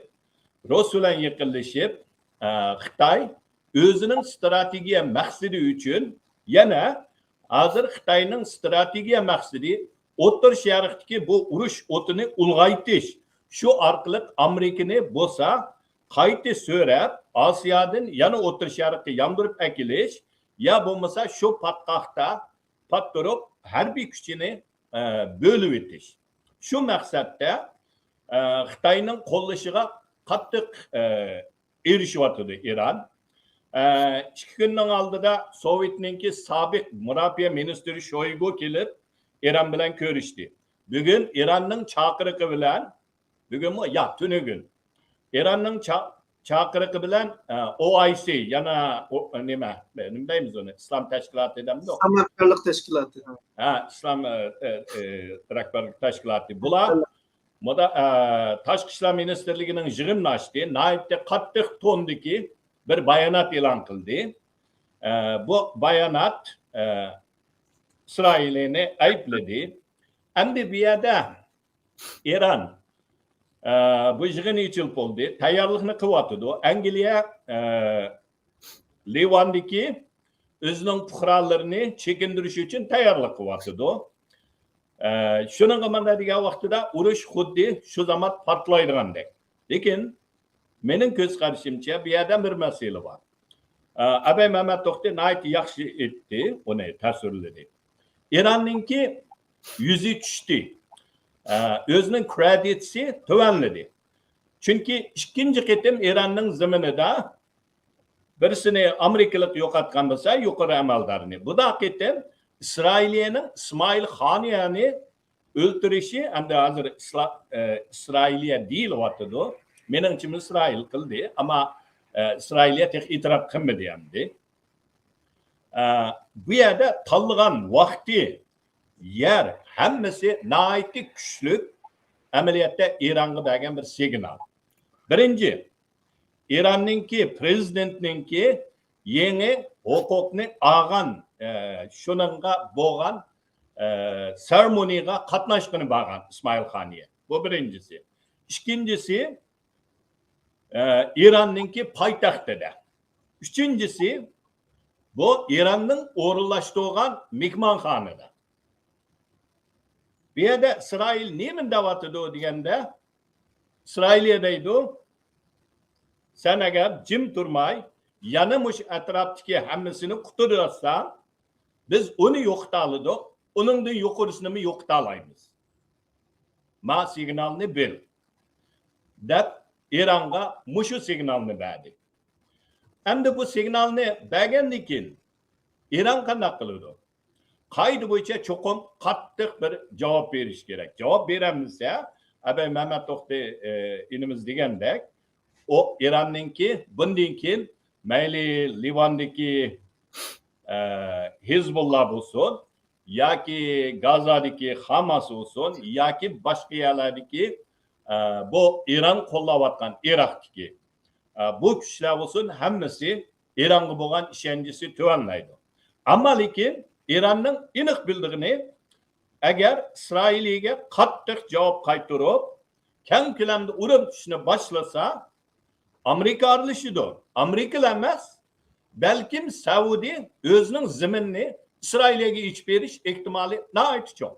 رۇس بىلەن يېقىنلىشىپ، ئە، خىتاي ئۆزىنىڭ ستراتېگىيە مەقسىتى ئۈچۈن، يەنە ھازىر خىتاينىڭ ستراتېگىيە مەقسىتى ئوتتۇرا شەرقتىكى بۇ ئۇرۇش ئوتىنى ئۇلغايتىش، شۇ ئارقىلىق ئامېرىكىنى بولسا قايتا سۆرەپ، ئاسىيادىن يەنە ئوتتۇرا شەرققە ياندۇرۇپ ئەكېلىش، يا بولمىسا شۇ پاتقاقتا پاتتۇرۇپ ھەربىي كۈچىنى، ئە، بۆلۈۋېتىش. شۇ مەقسەتتە، ئە، خىتاينىڭ قوللىشىغا قاتتىق، ئە، ئېرىشىۋاتىدۇ ئىران. ئە، ئىككى كۈننىڭ ئالدىدا سوۋېتنىڭكى سابىق مۇداپىئە مىنىستىرى شويگۇ كېلىپ ئىران بىلەن كۆرۈشتى. بۈگۈن ئىراننىڭ چاقىرىقى بىلەن، بۈگۈنمۇ؟ ياق، تۈنۈگۈن. ئىراننىڭ چا-، چاقىرىقى بىلەن، ئە، ئو ئاي سى، يەنە ئو-، نېمە، نېمە دەيمىز ئۇنى؟ ئىسلام تەشكىلاتى دەمدۇق؟ ئىسلام رەھبەرلىك تەشكىلاتى. ھە، ئىسلام، ئە، ئە، ئە، رەھبەرلىك تەشكىلاتى. بۇلار مۇدا-، ئە، تاشقى ئىشلار مىنىستىرلىكىنىڭ يىغىنىنى ئاچتى. ناھايىتى قاتتىق تونىدىكى بىر بايانات ئېلان قىلدى. ئە، بۇ بايانات، ئە، ئىسرائىلنى ئەيىبلىدى. ئەمدى بۇ يەردە ئىران، ئە، بۇ يىغىن ئېچىلىپ بولدى. تەييارلىقنى قىلىۋاتىدۇ. ئەنگلىيە، ئە، لىۋاندىكى ئۆزىنىڭ پۇقرالىرىنى چېكىندۈرۈش ئۈچۈن تەييارلىق قىلىۋاتىدۇ. ئە، شۇنىڭغا مانا دېگەن ۋاقتىدا ئۇرۇش خۇددى شۇ زامان پارتلايدىغاندەك. لېكىن مېنىڭ كۆز قارىشىمچە، بۇ يەردە بىر مەسىلە بار. ئە، ئەبەي مەمەت توختى ناھايىتى ياخشى ئېيتتى، ئۇنى تەسۋىرلىدى. ئىراننىڭكى يۈزى چۈشتى. ئە، ئۆزىنىڭ كرېدىتسى تۆۋەنلىدى. چۈنكى ئىككىنچى قېتىم ئىراننىڭ زېمىنىدا بىرسىنى ئامېرىكىلىق يوقاتقان بولسا، يۇقىرى ئەمەلدارنى، بۇدا قېتىم ئىسرائىلىيەنىڭ ئىسمائىل خانىيەنى ئۆلتۈرۈشى، ئەمدى ھازىر ئىسلا-، ئە، ئىسرائىلىيە دېيىلىۋاتىدۇ. مېنىڭچە ئىسرائىل قىلدى، ئەمما، ئە، ئىسرائىلىيە تېخى ئېتىراپ قىلمىدى ئەمدى. ئە، بۇ يەردە تاللىغان ۋاقتى، يەر، ھەممىسى ناھايىتى كۈچلۈك، ئەمەلىيەتتە ئىرانغا بەرگەن بىر سىگنال. بىرىنچى، ئىراننىڭكى پرېزىدېنتنىڭكى يېڭى ھوقۇقنى ئالغان، ئە، شۇنىڭغا بولغان، ئە، سېرېمونىيىغا قاتناشقىنى بارغان ئىسمائىل خانىيە. بۇ بىرىنچىسى. ئىككىنچىسى، ئە، ئىراننىڭكى پايتەختىدە. ئۈچىنچىسى، بۇ ئىراننىڭ ئورۇنلاشتۇرغان مېھمانخانىدا. يەردە ئىسرائىل نېمىنى دەۋاتىدۇ دېگەندە، ئىسرائىلىيە دەيدۇ، سەن ئەگەر جىم تۇرماي، يەنە مۇشۇ ئەتراپتىكى ھەممىسىنى قۇتۇرۇۋەتسەڭ، بىز ئۇنى يوقىتالىدۇق، ئۇنىڭدىن يۇقىرىسىنىمۇ يوقىتالايمىز. ما سىگنالنى بېر، دەپ ئىرانغا مۇشۇ سىگنالنى بەردى. ئەمدى بۇ سىگنالنى بەرگەندىن كېيىن ئىران قانداق قىلىدۇ؟ قائىدە بويىچە چوقۇم قاتتىق بىر جاۋاب بېرىش كېرەك. جاۋاب بېرەلمىسە، ئەبەي مەمەت توختى، ئى، ئىنىمىز دېگەندەك، ئۇ ئىراننىڭكى بۇندىن كېيىن مەيلى لىۋاندىكى، ئە، ھېزبۇللا بولسۇن، ياكى گازادىكى خاماس بولسۇن، ياكى باشقا يەرلەردىكى، ئە، بۇ ئىران قوللاۋاتقان ئىراقتىكى، ئە، بۇ كۈچلەر بولسۇن، ھەممىسى ئىرانغا بولغان ئىشەنچىسى تۆۋەنلەيدۇ. ئەمما لېكىن ئىراننىڭ ئېنىق بىلىدىغىنى، ئەگەر ئىسرائىلىيەگە قاتتىق جاۋاب قايتۇرۇپ، كەڭ كۆلەمدە ئۇرۇپ چۈشۈشنى باشلىسا، ئامېرىكا ئارىلىشىدۇ. ئامېرىكىلا ئەمەس، بەلكىم سەئۇدى ئۆزىنىڭ زېمىنىنى ئىسرائىلىيەگە ئېچىپ بېرىش ئېھتىمالى ناھايىتى چوڭ.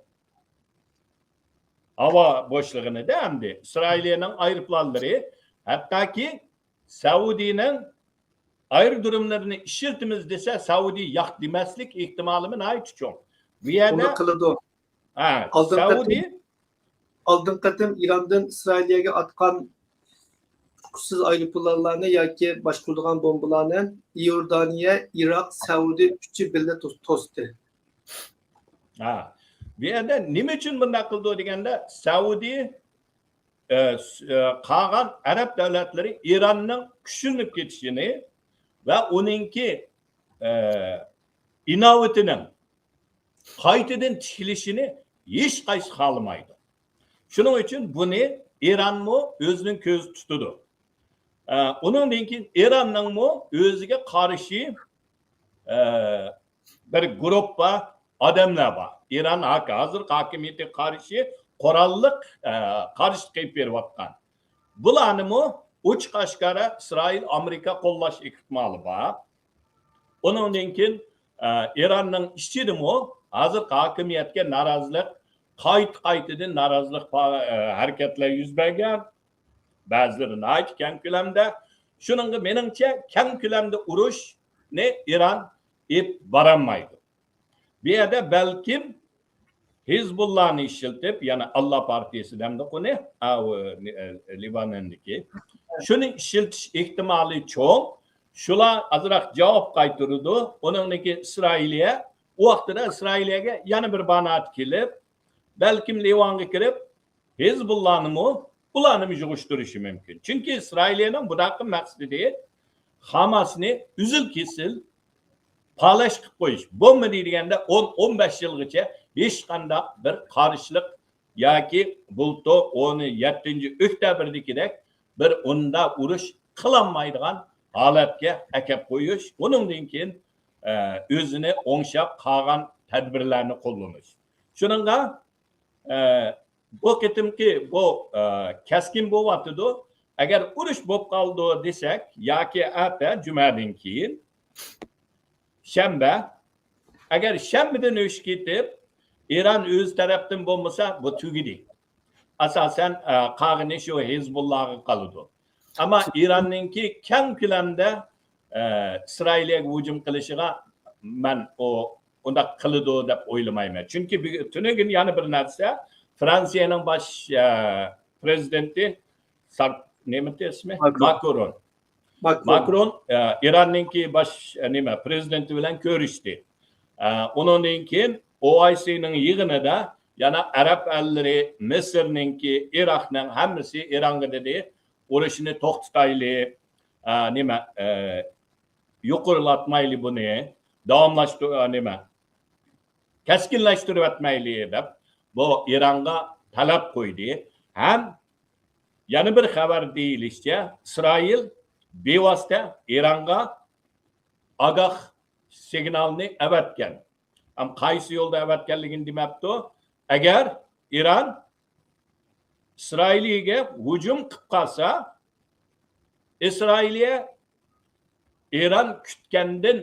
ھاۋا بوشلۇقىنىدا ئەمدى ئىسرائىلىيەنىڭ ئايروپىلانلىرى، ھەتتاكى سەئۇدىنىڭ ئايرودروملىرىنى ئىشلىتىمىز دېسە، سەئۇدى ياق دېمەسلىك ئېھتىمالىمۇ ناھايىتى چوڭ. بۇ يەردە ئۇنى قىلىدۇ. ھە، ئالدىنقى سەئۇدى قېتىم، ئالدىنقى قېتىم ئىراندىن ئىسرائىلىيەگە ئاتقان ئۇچقۇچىسىز ئايروپىلانلارنى ياكى باشقۇرىدىغان بومبىلارنى ئىئوردانىيە، ئىراق، سەئۇدى ئۈچى بىللە توس-، توستى. ھە. بۇ يەردە نېمە ئۈچۈن بۇنداق قىلىدۇ دېگەندە، سەئۇدى، ئە، س-، ئە، قالغان ئەرەب دۆلەتلىرى ئىراننىڭ كۈچلىنىپ كېتىشىنى ۋە ئۇنىڭكى، ئە، ئىناۋىتىنىڭ قايتىدىن تىكلىشىنى ھېچقايسى خالىمايدۇ. شۇنىڭ ئۈچۈن بۇنى ئىرانمۇ ئۆزىنىڭ كۆزى تۇتىدۇ. ئە، ئۇنىڭدىن كېيىن ئىراننىڭمۇ ئۆزىگە قارشى، ئە، بىر گۇرۇپپا ئادەملەر بار. ئىران ھاك-، ھازىرقى ھاكىمىيىتىگە قارشى قوراللىق، ئە، قارشىلىق ئېلىپ بېرىۋاتقان. بۇلارنىمۇ ئوچۇق ئاشكارا ئىسرائىل، ئامېرىكا قوللاش ئېھتىمالى بار. ئۇنىڭدىن كېيىن، ئە، ئىراننىڭ ئىچىدىمۇ ھازىرقى ھاكىمىيەتكە نارازىلىق، قايتا-قايتىدىن نارازىلىق پا-، ئە، ھەرىكەتلەر يۈز بەرگەن. بەزىلىرى ناھايىتى كەڭ كۆلەمدە. شۇنىڭغا مېنىڭچە كەڭ كۆلەمدە ئۇرۇشنى ئىران ئېلىپ بارالمايدۇ. بۇ يەردە بەلكىم ھېزبۇللانى ئىشلىتىپ، يەنى ئاللا پارتىيىسى دەمدۇق ئۇنى، ئاۋۇ، ئە، لىباناندىكى. شۇنى ئىشلىتىش ئېھتىمالى چوڭ. شۇلار ئازراق جاۋاب قايتۇرىدۇ. ئۇنىڭدىن كېيىن ئىسرائىلىيە، ئۇ ۋاقتىدا ئىسرائىلىيەگە يەنە بىر بانات كېلىپ، بەلكىم لىۋانغا كىرىپ، ھېزبۇللانىمۇ، ئۇلارنىمۇ يىغىشتۇرۇشى مۇمكىن. چۈنكى ئىسرائىلىيەنىڭ بۇنداققى مەقسىتى خاماسنى ئۈزۈل-كېسىل پالەچ قىلىپ قويۇش. بولمىدى دېگەندە ئون، ئون بەش يىلغىچە ھېچقانداق بىر قارشىلىق ياكى بۇلتۇر ئون يەتتىنچى ئۆكتەبىردىكىدەك بىر ئۇنداق ئۇرۇش قىلالمايدىغان ھالەتكە ئەكەپ قويۇش. ئۇنىڭدىن كېيىن، ئە، ئۆزىنى ئوڭشاپ قالغان تەدبىرلەرنى قوللىنىش. شۇنىڭغا، ئە، بۇ قېتىمقى بۇ، ئە، كەسكىن بولۇۋاتىدۇ. ئەگەر ئۇرۇش بولۇپ قالىدۇ دېسەك، ياكى ئەتە جۈمەدىن كېيىن شەنبە، ئەگەر شەنبىدىن ئۆچۈپ كېتىپ، ئىران ئۆز تەرەپتىن بولمىسا، بۇ تۈگىدى. ئاساسەن، ئە، قالغىنى شۇ ھېزبۇللاغا قالىدۇ. ئەمما ئىراننىڭكى كەڭ كۆلەمدە، ئە، ئىسرائىلىيەگە ھۇجۇم قىلىشىغا مەن ئۇ ئۇنداق قىلىدۇ دەپ ئويلىمايمەن. چۈنكى بۈگۈن، تۈنۈگۈن يەنە بىر نەرسە، فرانسىيەنىڭ باش، ئە، پرېزىدېنتى سار-، نېمىتى ئىسمى؟ ماكرون. ماكرون. ماكرون. ماكرون، ئە، ئىراننىڭكى باش، ئە، نېمە، پرېزىدېنتى بىلەن كۆرۈشتى. ئە، ئۇنىڭدىن كېيىن ئو ئاي سىنىڭ يىغىنىدا يەنە ئەرەب ئەللىرى، مىسىرنىڭكى، ئىراقنىڭ ھەممىسى ئىرانغا دېدى، ئۇرۇشنى توختىتايلى، ئە، نېمە، ئە، يۇقىرىلاتمايلى بۇنى، داۋاملاشتۇر-، ئە، نېمە، كەسكىنلەشتۈرۈۋەتمەيلى دەپ، بۇ ئىرانغا تەلەپ قويدى. ھەم يەنە بىر خەۋەر دېيىلىشىچە، ئىسرائىل بىۋاسىتە ئىرانغا ئاگاھ سىگنالنى ئەۋەتكەن. ئەم، قايسى يولدا ئەۋەتكەنلىكىنى دېمەپتۇ. ئەگەر ئىران ئىسرائىلىيەگە ھۇجۇم قىلىپ قالسا، ئىسرائىلىيە ئىران كۈتكەندىن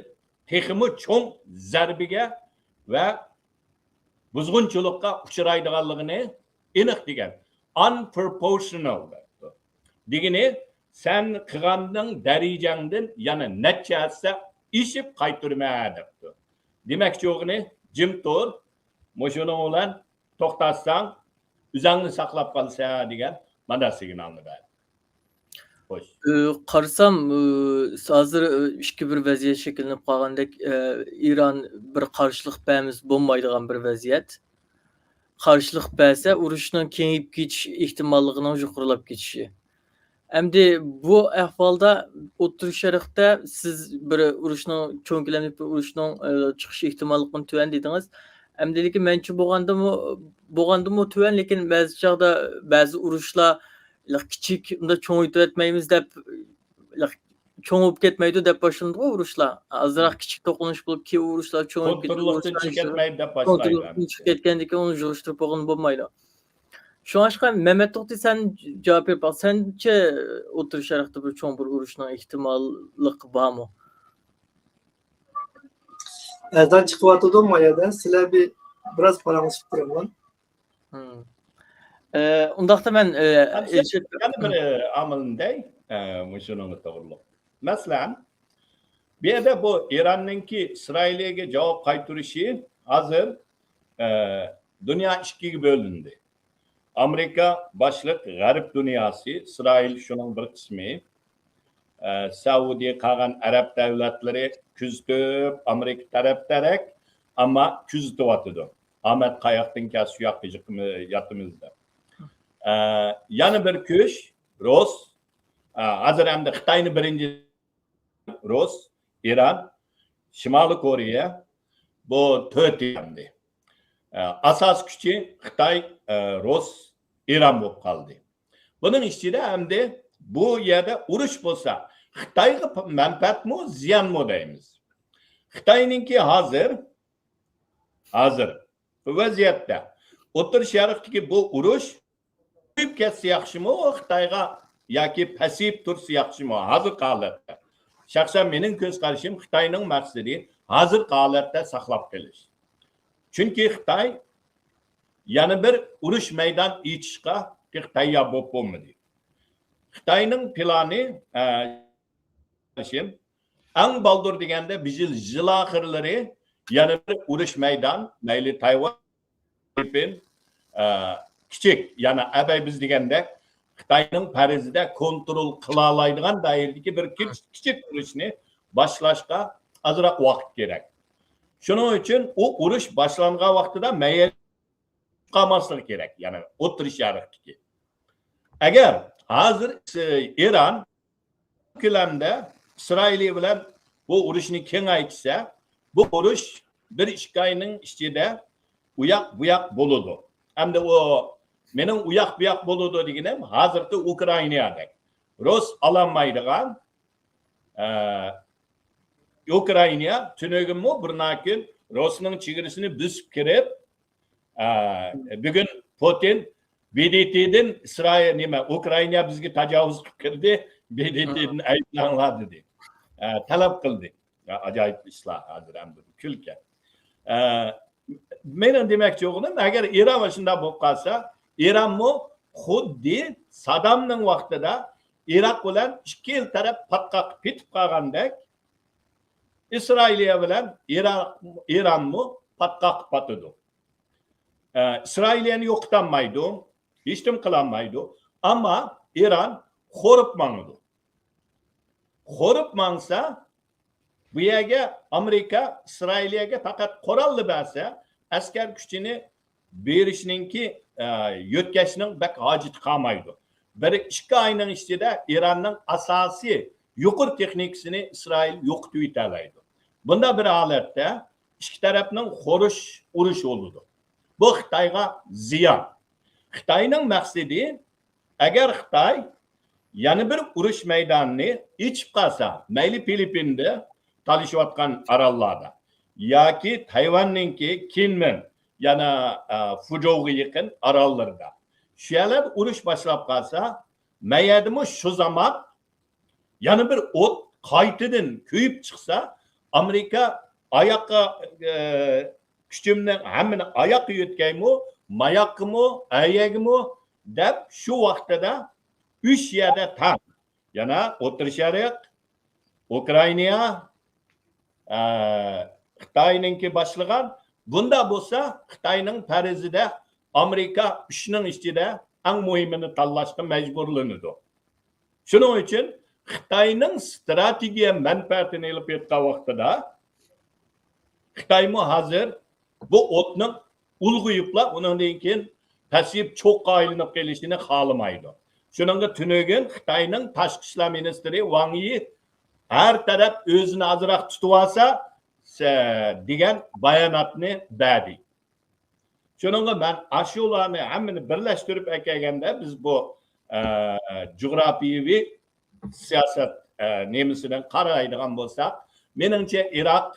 تېخىمۇ چوڭ زەربىگە ۋە بۇزغۇنچىلىققا ئۇچرايدىغانلىقىنى ئېنىق دېگەن. Unproportional دەپتۇ. دېگىنى، سەن قىلغاننىڭ دەرىجەڭدىن يەنە نەچچە ھەسسە ئېشىپ قايتۇرىمەن دەپتۇ. دېمەكچى بولغىنى، جىم تۇر، مۇشۇنىڭ بىلەن توختاتساڭ، ئۆزۈڭنى ساقلاپ قالىسەن دېگەن مانا سىگنالنى بەردى. خوش. ئى، قارىسام، ئى، ھازىر، ئى، ئىككى بىر ۋەزىيەت شەكىللىنىپ قالغاندەك، ئى، ئىران بىر قارشىلىق بەرمىسە بولمايدىغان بىر ۋەزىيەت. قارشىلىق بەرسە، ئۇرۇشنىڭ كېڭىيىپ كېتىش ئېھتىماللىقىنىڭ يۇقىرىلاپ كېتىشى. ئەمدى بۇ ئەھۋالدا ئوتتۇرا شەرقتە سىز بىر ئۇرۇشنىڭ، چوڭ كۆلەملىك بىر ئۇرۇشنىڭ، ئى، چىقىش ئېھتىماللىقىنى تۆۋەن دېدىڭىز. ئەمدى لېكىن مەنچە بولغاندىمۇ، بولغاندىمۇ تۆۋەن، لېكىن بەزى چاغدا بەزى ئۇرۇشلار لىق كىچىك، ئۇنداق چوڭىيتىۋەتمەيمىز دەپ، لىق چوڭىيىپ كەتمەيدۇ دەپ باشلىنىدىغۇ ئۇرۇشلار. ئازراق كىچىك توقۇنۇش بولۇپ، كېيىن ئۇرۇشلار چوڭىيىپ كېتىدۇ، كونتروللۇقتىن ئۇرۇشلار چىقىپ كەتمەيدۇ دەپ باشلايدۇ. كونتروللۇقتىن چىقىپ كەتكەندىن كېيىن ئۇنى يىغىشتۇرۇپ بولغىلى بولمايدۇ. شۇڭلاشقا مەمەت توختى، سەن جاۋاب بېرىپ باق. سەنچە ئوتتۇرا شەرقتە بىر چوڭ بىر ئۇرۇشنىڭ ئېھتىماللىقى بارمۇ؟ ئەزان چىقىۋاتىدۇ ما يەردە. سىلەر بىر بىراز پاراڭلىشىپ تۇرۇڭلار. ئۇنداقتا مەن يەنە بىر ئامىلنى دەي، مۇشۇنىڭغا توغرۇلۇق. مەسىلەن، بۇ يەردە بۇ ئىراننىڭكى ئىسرائىلىيەگە جاۋاب قايتۇرۇشى ھازىر دۇنيا ئىككىگە بۆلۈندى. ئامېرىكا باشلىق غەرب دۇنياسى، ئىسرائىل شۇنىڭ بىر قىسمى، سەئۇدى، قالغان ئەرەب دۆلەتلىرى كۆزىتىپ، ئامېرىكا تەرەپ تەرەك، ئەمما كۆزىتىۋاتىدۇ. ئامەت قاياقتىن كەلسە شۇ ياققا ياتىمىز دەپ. يەنە بىر كۈچ رۇس، ھازىر ئەمدى خىتاينى بىرىنچى، رۇس، ئىران، شىمالىي كورېيە، بۇ تۆتى ئەمدى. ئاساسىي كۈچى خىتاي، رۇس، ئىران بولۇپ قالدى. بۇنىڭ ئىچىدە ئەمدى بۇ يەردە ئۇرۇش بولسا، خىتايغا مەنپەئەتمۇ، زىيانمۇ دەيمىز. خىتاينىڭكى ھازىر، ھازىر بۇ ۋەزىيەتتە ئوتتۇرا شەرقتىكى بۇ ئۇرۇش قويۇپ كەتسە ياخشىمۇ خىتايغا ياكى پەسىيىپ تۇرسا ياخشىمۇ ھازىرقى ھالەتتە؟ شەخسەن مېنىڭ كۆز قارىشىم، خىتاينىڭ مەقسىتى ھازىرقى ھالەتتە ساقلاپ قېلىش. چۈنكى خىتاي يەنە بىر ئۇرۇش مەيدان ئېچىشقا تېخى تەييار بولۇپ بولمىدى. خىتاينىڭ پىلانى، ئە، ئەڭ بالدۇر دېگەندە بىر يىل، يىل ئاخىرلىرى يەنە بىر ئۇرۇش مەيدان، مەيلى تايۋان، فىلىپپىن، ئە، كىچىك، يەنى ئەبەي بىز دېگەندەك خىتاينىڭ پەرىزىدە كونترول قىلالايدىغان دائىرىدىكى بىر كىچ-، كىچىك ئۇرۇشنى باشلاشقا ئازراق ۋاقىت كېرەك. شۇنىڭ ئۈچۈن ئۇ ئۇرۇش باشلانغان ۋاقتىدا مەيەر قالماسلىقى كېرەك، يەنى ئوتتۇرا شەرقتىكى. ئەگەر ھازىر، ئى، ئىران كۆلەمدە ئىسرائىلىيە بىلەن بۇ ئۇرۇشنى كېڭەيتسە، بۇ ئۇرۇش بىر ئىككى ئاينىڭ ئىچىدە ئۇياق بۇياق بولىدۇ. ئەمدى ئۇ مېنىڭ ئۇياق بۇياق بولىدۇ دېگىنىم ھازىرقى ئۇكرائىنادەك. رۇس ئالالمايدىغان، ئە، ئۇكرائىنا تۈنۈگۈنمۇ بىرناكۈن رۇسنىڭ چېگرىسىنى بۆسۈپ كىرىپ، ئە، بۈگۈن پۇتىن ب د ت دىن ئىسرائىل، نېمە، ئۇكرائىنا بىزگە تاجاۋۇز قىلىپ كىردى، ب د ت دىن ئەيىبلەڭلار دېدى. ئە، تەلەپ قىلدى. ئە، ئاجايىپ ئىشلار ھازىر ھەم بۇ كۈلكە. ئە، مېنىڭ دېمەكچى بولغىنىم، ئەگەر ئىران شۇنداق بولۇپ قالسا، ئىرانمۇ خۇددى سادامنىڭ ۋاقتىدا ئىراق بىلەن ئىككى ئەل تەرەپ پاتقاققا پېتىپ قالغاندەك، ئىسرائىلىيە بىلەن ئىراق، ئىرانمۇ پاتقاققا پاتىدۇ. ئە، ئىسرائىلىيەنى يوقىتالمايدۇ، ھېچنېمە قىلالمايدۇ. ئەمما ئىران خورۇپ ماڭىدۇ. خورۇپ ماڭسا، بۇ يەرگە ئامېرىكا ئىسرائىلىيەگە پەقەت قوراللا بەرسە، ئەسكەر كۈچىنى بېرىشنىڭكى، ئە، يۆتكەشنىڭ بەك ھاجىتى قالمايدۇ. بىر ئىككى ئاينىڭ ئىچىدە ئىراننىڭ ئاساسىي يۇقىرى تېخنىكىسىنى ئىسرائىل يوقىتىۋېتەلەيدۇ. بۇنداق بىر ھالەتتە ئىككى تەرەپنىڭ خورۇش ئۇرۇشى بولىدۇ. بۇ خىتايغا زىيان. خىتاينىڭ مەقسىتى، ئەگەر خىتاي يەنە بىر ئۇرۇش مەيدانىنى ئېچىپ قالسا، مەيلى فىلىپپىندا تالىشىۋاتقان ئاراللاردا ياكى تايۋاننىڭكى كىنمېن، يەنى، ئە، فۇجوغا يېقىن ئاراللىرىدا، شۇ يەرلەردە ئۇرۇش باشلاپ قالسا، مەيەردىمۇ شۇ زامان يەنە بىر ئوت قايتىدىن كۆيۈپ چىقسا، ئامېرىكا ئاياققا، ئە، كۈچۈمنى ھەممىنى ئاياققا يۆتكەيمۇ، ماياققىمۇ، ئەيەگىمۇ دەپ شۇ ۋاقتىدا ئۈچ يەردە تەڭ. يەنە ئوتتۇرا شەرق، ئۇكرائىنا، ئە، خىتاينىڭكى باشلىغان. بۇنداق بولسا خىتاينىڭ پەرىزىدە ئامېرىكا ئۈچنىڭ ئىچىدە ئەڭ مۇھىمىنى تاللاشقا مەجبۇرلىنىدۇ. شۇنىڭ ئۈچۈن خىتاينىڭ ستراتېگىيە مەنپەئەتىنى ئېلىپ ئېيتقان ۋاقتىدا خىتايمۇ ھازىر بۇ ئوتنىڭ ئۇلغىيىپلا ئۇنىڭدىن كېيىن پەسىيىپ چوغقا ئايلىنىپ قېلىشىنى خالىمايدۇ. شۇنىڭغا تۈنۈگۈن خىتاينىڭ تاشقى ئىشلار مىنىستىرى ۋاڭ يى ھەر تەرەپ ئۆزىنى ئازراق تۇتۇۋالسا، سە-، دېگەن باياناتنى بەردى. شۇنىڭغا مەن ئاشۇلارنى ھەممىنى بىرلەشتۈرۈپ ئەكەلگەندە، بىز بۇ، ئە، جۇغراپىيىۋى سىياسەت، ئە، نېمىسىدىن قارايدىغان بولساق، مېنىڭچە ئىراق،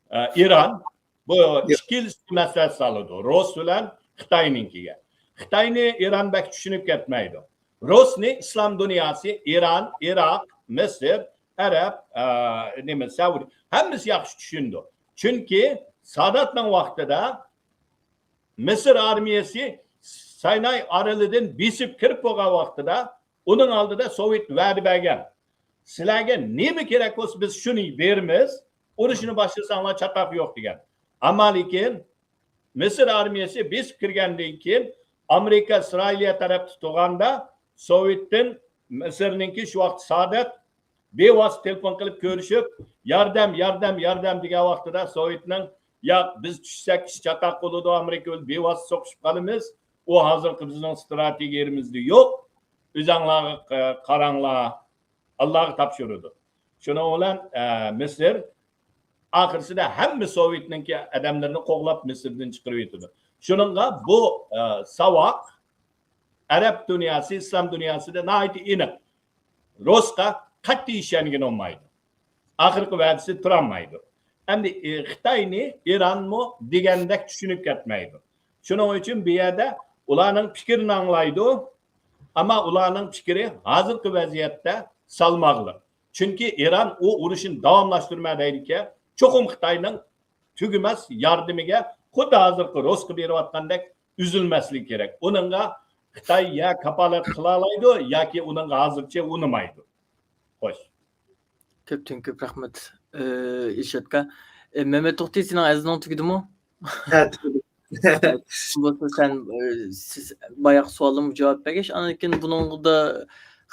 ئە، ئىران بۇ ئىككىلىسى مەسلىھەت سالىدۇ، رۇس بىلەن خىتاينىڭكىگە. خىتاينى ئىران بەك چۈشىنىپ كەتمەيدۇ. رۇسنى ئىسلام دۇنياسى، ئىران، ئىراق، مىسىر، ئەرەب، ئە، نېمە، سەئۇدى، ھەممىسى ياخشى چۈشىنىدۇ. چۈنكى ساداتنىڭ ۋاقتىدا مىسىر ئارمىيەسى سايناي ئارىلىدىن بېسىپ كىرىپ بولغان ۋاقتىدا ئۇنىڭ ئالدىدا سوۋېت ۋەدە بەرگەن، سىلەرگە نېمە كېرەك بولسا بىز شۇنى بېرىمىز، ئۇرۇشنى باشلىساڭلار چاتاق يوق دېگەن. ئەمما لېكىن مىسىر ئارمىيەسى بېسىپ كىرگەندىن كېيىن ئامېرىكا ئىسرائىلىيە تەرەپتە تۇرغاندا سوۋېتتىن مىسىرنىڭكى شۇ ۋاقىت سادات بىۋاسىتە تېلېفون قىلىپ كۆرۈشۈپ، ياردەم، ياردەم، ياردەم دېگەن ۋاقتىدا سوۋېتنىڭ، ياق، بىز چۈشسەك ئىش چاتاق بولىدۇ، ئامېرىكا بىۋاسىتە سوقۇشۇپ قالىمىز، ئۇ ھازىرقى بىزنىڭ ستراتېگىيىمىزدە يوق، ئۆزەڭلارغا، ئە، قاراڭلار، ئاللاغا تاپشۇرىدۇ. شۇنىڭ بىلەن، ئە، مىسىر ئاخىرسىدا ھەممە سوۋېتنىڭكى ئادەملىرىنى قوغلاپ مىسىردىن چىقىرىۋېتىدۇ. شۇنىڭغا بۇ، ئە، ساۋاق ئەرەب دۇنياسى، ئىسلام دۇنياسىدا ناھايىتى ئېنىق. رۇسقا قەتئىي ئىشەنگىلى بولمايدۇ. ئاخىرقى ۋەدىسىدە تۇرالمايدۇ. ئەمدى، ئى، خىتاينى ئىرانمۇ دېگەندەك چۈشىنىپ كەتمەيدۇ. شۇنىڭ ئۈچۈن بۇ يەردە ئۇلارنىڭ پىكرىنى ئاڭلايدۇ، ئەمما ئۇلارنىڭ پىكرى ھازىرقى ۋەزىيەتتە سالماقلىق. چۈنكى ئىران ئۇ ئۇرۇشنى داۋاملاشتۇرىمەن دەيدىكەن، چوقۇم خىتاينىڭ تۈگىمەس ياردىمىگە، خۇددى ھازىرقى رۇسقا بېرىۋاتقاندەك ئۈزۈلمەسلىكى كېرەك. ئۇنىڭغا خىتاي يا كاپالەت قىلالايدۇ ياكى ئۇنىڭغا ھازىرچە ئۇنىمايدۇ. خوش. كۆپتىن كۆپ رەھمەت، ئى، ئىلشاتكا. ئى، مەمەت توختى، سېنىڭ ئەزىنىڭ تۈگىدىمۇ؟ ھە، تۈگىدى. بولسا سەن، ئى، سىز باياقى سوئالىمغا جاۋاب بەرگەچ، ئاندىن كېيىن بۇنىڭدا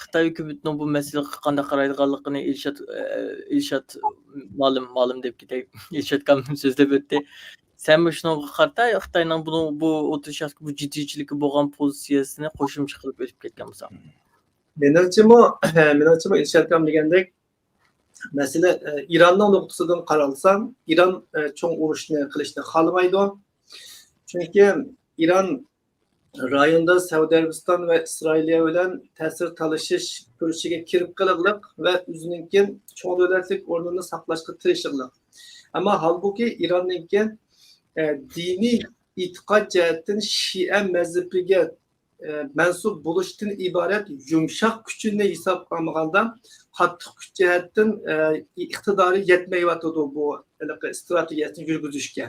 خىتاي ھۆكۈمىتىنىڭ بۇ مەسىلىگە قانداق قارايدىغانلىقىنى ئىلشات، ئى، ئىلشات مالىم، مالىم دەپ كېتەي، ئىلشات كامىل سۆزلەپ ئۆتتى. سەن مۇشۇنىڭغا قارىتا خىتاينىڭ بۇنىڭ، بۇ ئوتتۇرا شەرقتىكى بۇ جىددىيچىلىككە بولغان پوزىتسىيەسىنى قوشۇمچە قىلىپ ئېلىپ كەتكەن بولساڭ. مېنىڭچىمۇ، مېنىڭچىمۇ ئىلشات كامىل دېگەندەك، مەسىلە، ئە، ئىراننىڭ نۇقتىسىدىن قارالسا، ئىران، ئە، چوڭ ئۇرۇشنى قىلىشنى خالىمايدۇ. چۈنكى ئىران رايوندا سەئۇدى ئەرەبىستان ۋە ئىسرائىلىيە بىلەن تەسىر تالىشىش كۈرىشىگە كىرىپ قېلىغلىق ۋە ئۆزىنىڭكى چوڭ دۆلەتلىك ئورنىنى ساقلاشقا تىرىشىغلىق. ئەمما ھالبۇكى، ئىراننىڭكى، ئە، دىنىي ئېتىقاد جەھەتتىن شىئە مەزھىپىگە، ئە، مەنسۇپ بولۇشتىن ئىبارەت يۇمشاق كۈچىنى ھېسابقا ئالمىغاندا، قاتتىق كۈچ جەھەتتىن، ئە، ئىقتىدارى يەتمەيۋاتىدۇ بۇ ھېلىقى ستراتېگىيەسىنى يۈرگۈزۈشكە.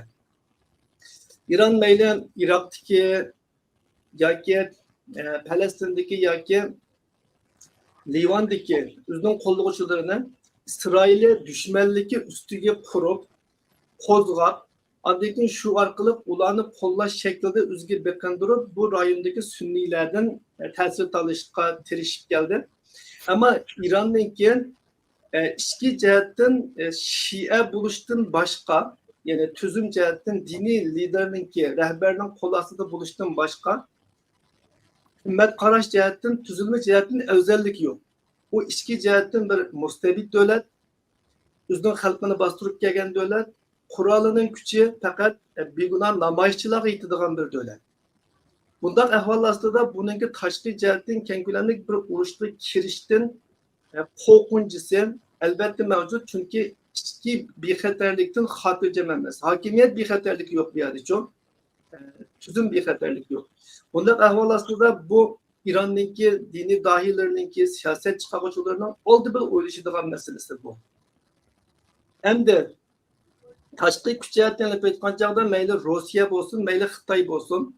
ئىران مەيلى ئىراقتىكى ياكى، ئە، پەلەستىندىكى ياكى لىۋاندىكى ئۆزىنىڭ قوللىغۇچىلىرىنى ئىسرائىلىيە دۈشمەنلىكى ئۈستىگە قۇرۇپ، قوزغاپ، ئاندىن كېيىن شۇ ئارقىلىق ئۇلارنى قوللاش شەكلىدە ئۆزىگە بېقىندۇرۇپ، بۇ رايوندىكى سۈننىيلەردىن، ئە، تەسىر تالىشقا تىرىشىپ كەلدى. ئەمما ئىراننىڭكى، ئە، ئىچكى جەھەتتىن، ئە، شىئە بولۇشتىن باشقا، يەنى تۈزۈم جەھەتتىن دىنىي لىدېرنىڭكى، رەھبەرنىڭ قول ئاستىدا بولۇشتىن باشقا، قىممەت قاراش جەھەتتىن، تۈزۈلمە جەھەتتىن ئەۋزەللىكى يوق. ئۇ ئىچكى جەھەتتىن بىر مۇستەبىت دۆلەت، ئۆزىنىڭ خەلقىنى باستۇرۇپ كەلگەن دۆلەت، قورالىنىڭ كۈچى پەقەت بىگۇناھ نامايىشچىلارغا يېتىدىغان بىر دۆلەت. بۇنداق ئەھۋال ئاستىدا بۇنىڭكى تاشقى جەھەتتىن كەڭ كۆلەملىك بىر ئۇرۇشقا كىرىشتىن قورقۇنچىسى، ئەلۋەتتە، مەۋجۇت، چۈنكى ئىچكى بىخەتەرلىكتىن خاتىرجەم ئەمەس. ھاكىمىيەت بىخەتەرلىكى يوق بۇ يەردىچۇ، تۈزۈم بىخەتەرلىكى يوق. بۇنداق ئەھۋال ئاستىدا بۇ ئىراننىڭكى دىنىي داھىيلىرىنىڭكى، سىياسەت چىقارغۇچىلىرىنىڭ ئالدى بىلەن ئويلىشىدىغان مەسىلىسى بۇ. ئەمدى تاشقى كۈچ جەھەتتىن ئېلىپ ئېيتقان چاغدا مەيلى روسىيە بولسۇن، مەيلى خىتاي بولسۇن،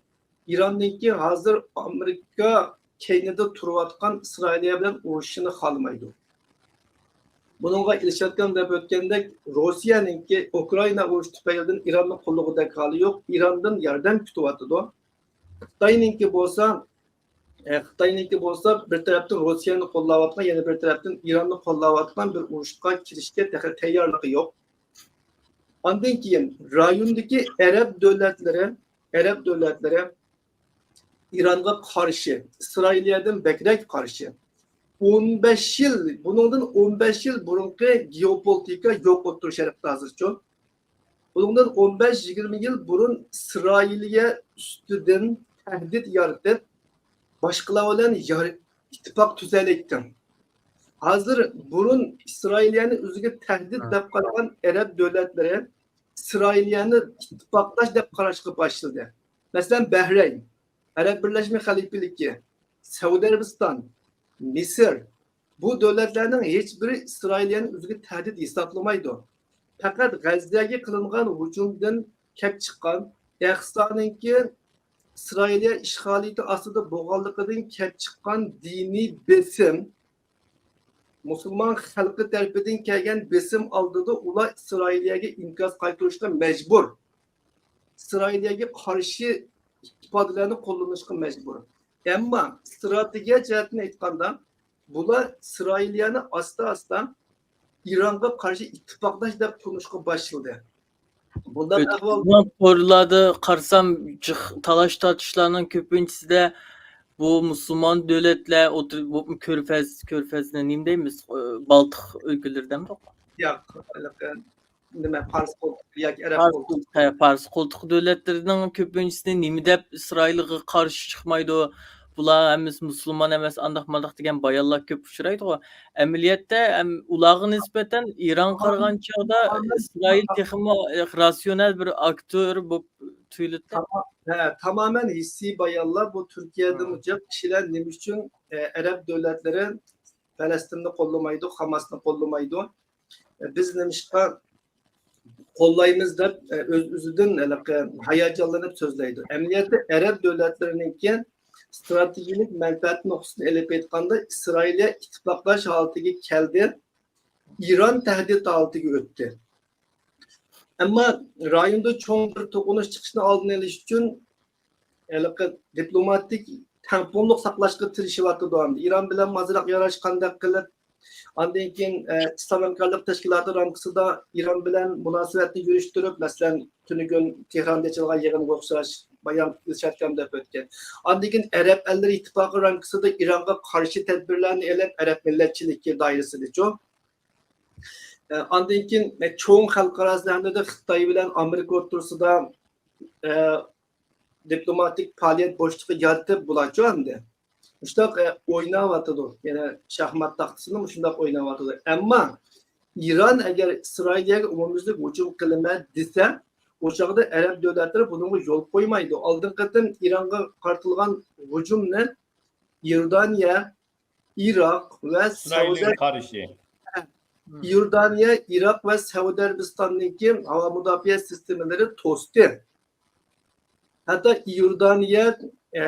ئىراننىڭكى ھازىر ئامېرىكا كەينىدە تۇرۇۋاتقان ئىسرائىلىيە بىلەن ئۇرۇشۇشنى خالىمايدۇ. بۇنىڭغا ئىلشاتكان دەپ ئۆتكەندەك، روسىيەنىڭكى ئۇكرائىنا ئۇرۇشى تۈپەيلىدىن ئىراننى قوللىغۇدەك ھالى يوق، ئىراندىن ياردەم كۈتۈۋاتىدۇ. خىتاينىڭكى بولسا، ئە، خىتاينىڭكى بولسا بىر تەرەپتىن روسىيەنى قوللاۋاتقان، يەنە بىر تەرەپتىن ئىراننى قوللاۋاتقان بىر ئۇرۇشقا كىرىشكە تېخى تەييارلىقى يوق. ئاندىن كېيىن رايوندىكى ئەرەب دۆلەتلىرى، ئەرەب دۆلەتلىرى ئىرانغا قارشى، ئىسرائىلىيەدىن بەكرەك قارشى. ئون بەش يىل، بۇنىڭدىن ئون بەش يىل بۇرۇنقى گېئوپولىتىكا يوق ئوتتۇرا شەرقتە ھازىرچۇ. بۇنىڭدىن ئون بەش يىگىرمە يىل بۇرۇن ئىسرائىلىيە ئۈستىدىن تەھدىت يارىتىپ، باشقىلار بىلەن يار-، ئىتتىپاق تۈزەلەيتتىڭ. ھازىر بۇرۇن ئىسرائىلىيەنى ئۆزىگە تەھدىت دەپ قارىغان ئەرەب دۆلەتلىرى ئىسرائىلىيەنى ئىتتىپاقداش دەپ قاراشقا باشلىدى. مەسىلەن، بەھرەين، ئەرەب بىرلەشمە خەلىپىلىكى، سەئۇدى ئەرەبىستان، مىسىر، بۇ دۆلەتلەرنىڭ ھېچبىرى ئىسرائىلىيەنى ئۆزىگە تەھدىت ھېسابلىمايدۇ. پەقەت غەززەگە قىلىنغان ھۇجۇمدىن كەپ چىققان، ئەقسانىڭكى ئىسرائىلىيە ئىشغالىيىتى ئاستىدا بولغانلىقىدىن كەپ چىققان دىنىي بېسىم، مۇسۇلمان خەلقى تەرىپىدىن كەلگەن بېسىم ئالدىدا ئۇلار ئىسرائىلىيەگە ئىنكاس قايتۇرۇشقا مەجبۇر. ئىسرائىلىيەگە قارشى ئىپادىلەرنى قوللىنىشقا مەجبۇر. ئەمما ئىستراتېگىيە جەھەتتىن ئېيتقاندا، بۇلار ئىسرائىلىيەنى ئاستا-ئاستا ئىرانغا قارشى ئىتتىپاقداش دەپ تونۇشقا باشلىدى. بۇنداق ئەھۋال ئۆتكەن تورلاردا قارىسام، جىق تالاش-تارتىشلارنىڭ كۆپىنچىسىدە بۇ مۇسۇلمان دۆلەتلەر ئوتتۇرا-، بۇ كۆرپەز، كۆرپەزنى نېمە دەيمىز؟ ئە، بالتىق ئۆلكىلىرى دەمدۇق؟ ياق، ھېلىقى نېمە، پارس قولتۇقى ياكى ئەرەب پارس قولتۇقى. قولتۇقى، ھە، پارس قولتۇقى دۆلەتلىرىنىڭ كۆپىنچىسى نېمە دەپ ئىسرائىلغا قارشى چىقمايدۇ؟ بۇلار ھەممىسى مۇسۇلمان ئەمەس، ئانداق مانداق دېگەن بايانلار كۆپ ئۇچرايدىغۇ. ئەمەلىيەتتە، ئەم، ئۇلارغا نىسبەتەن ئىرانغا قارىغان چاغدا ئىسرائىل تېخىمۇ، ئە، راتسىيونال بىر ئاكتور بولۇپ تۇيۇلىدۇ. تاما-، ھە، تامامەن ھېسسىي بايانلار. بۇ تۈركىيەدىمۇ جىق كىشىلەر نېمە ئۈچۈن، ئە، ئەرەب دۆلەتلىرى پەلەستىننى قوللىمايدۇ، خاماسنى قوللىمايدۇ؟ بىز نېمىشقا قوللايمىز دەپ، ئۆز-ئۆزىدىن ھېلىقى ھاياجانلىنىپ سۆزلەيدۇ. ئەمەلىيەتتە ئەرەب دۆلەتلىرىنىڭكى ئىستراتېگىيىلىك مەنپەئەت نۇقتىسىدىن ئېلىپ ئېيتقاندا، ئىسرائىلىيە ئىتتىپاقداش ھالىتىگە كەلدى، ئىران تەھدىت ھالىتىگە ئۆتتى. ئەمما رايوندا چوڭ بىر توقۇنۇش چىقىشنىڭ ئالدىنى ئېلىش ئۈچۈن ھېلىقى دىپلوماتىك تەڭپۇڭلۇق ساقلاشقا تىرىشىۋاتىدۇ. ئەمدى ئىران بىلەن ئازراق ياراشقاندەك قىلىپ، ئاندىن كېيىن، ئە، ئىسلام ھەمكارلىق تەشكىلاتى رامكىسىدا ئىران بىلەن مۇناسىۋەتنى يۈرۈشتۈرۈپ، مەسىلەن، تۈنۈگۈن تېھراندا ئېچىلغان يىغىنغا ئوخشاش بايان ئىلشاتكام دەپ ئۆتكەن. ئاندىن كېيىن ئەرەب ئەللىرى ئىتتىپاقى رامكىسىدا ئىرانغا قارشى تەدبىرلەرنى ئېلىپ، ئەرەب مىللەتچىلىكى دائىرىسىدىچۇ. ئە، ئاندىن كېيىن، ئە، چوڭ خەلقئارا سەھنىدە خىتاي بىلەن ئامېرىكا ئوتتۇرىسىدا، ئە، دىپلوماتىك پائالىيەت بوشلۇقى يارىتىپ بۇلارچۇ ئەمدى. مۇشۇنداق، ئە، ئويناۋاتىدۇ. يەنە شاھمات تاختىسىنى مۇشۇنداق ئويناۋاتىدۇ. ئەمما ئىران ئەگەر ئىسرائىلىيەگە ئومۇميۈزلۈك ھۇجۇم قىلىمەن دېسە، ئۇ چاغدا ئەرەب دۆلەتلىرى بۇنىڭغا يول قويمايدۇ. ئالدىنقى قېتىم ئىرانغا قارىتىلغان ھۇجۇمنى ئىيوردانىيە، ئىراق ۋە ئىسرائىلگە سەئۇدى قارشى. ئىيوردانىيە، ئىراق ۋە سەئۇدى ئەرەبىستاننىڭكى ھاۋا مۇداپىئە سىستېمىلىرى توستى. ھەتتا ئىيوردانىيە، ئە،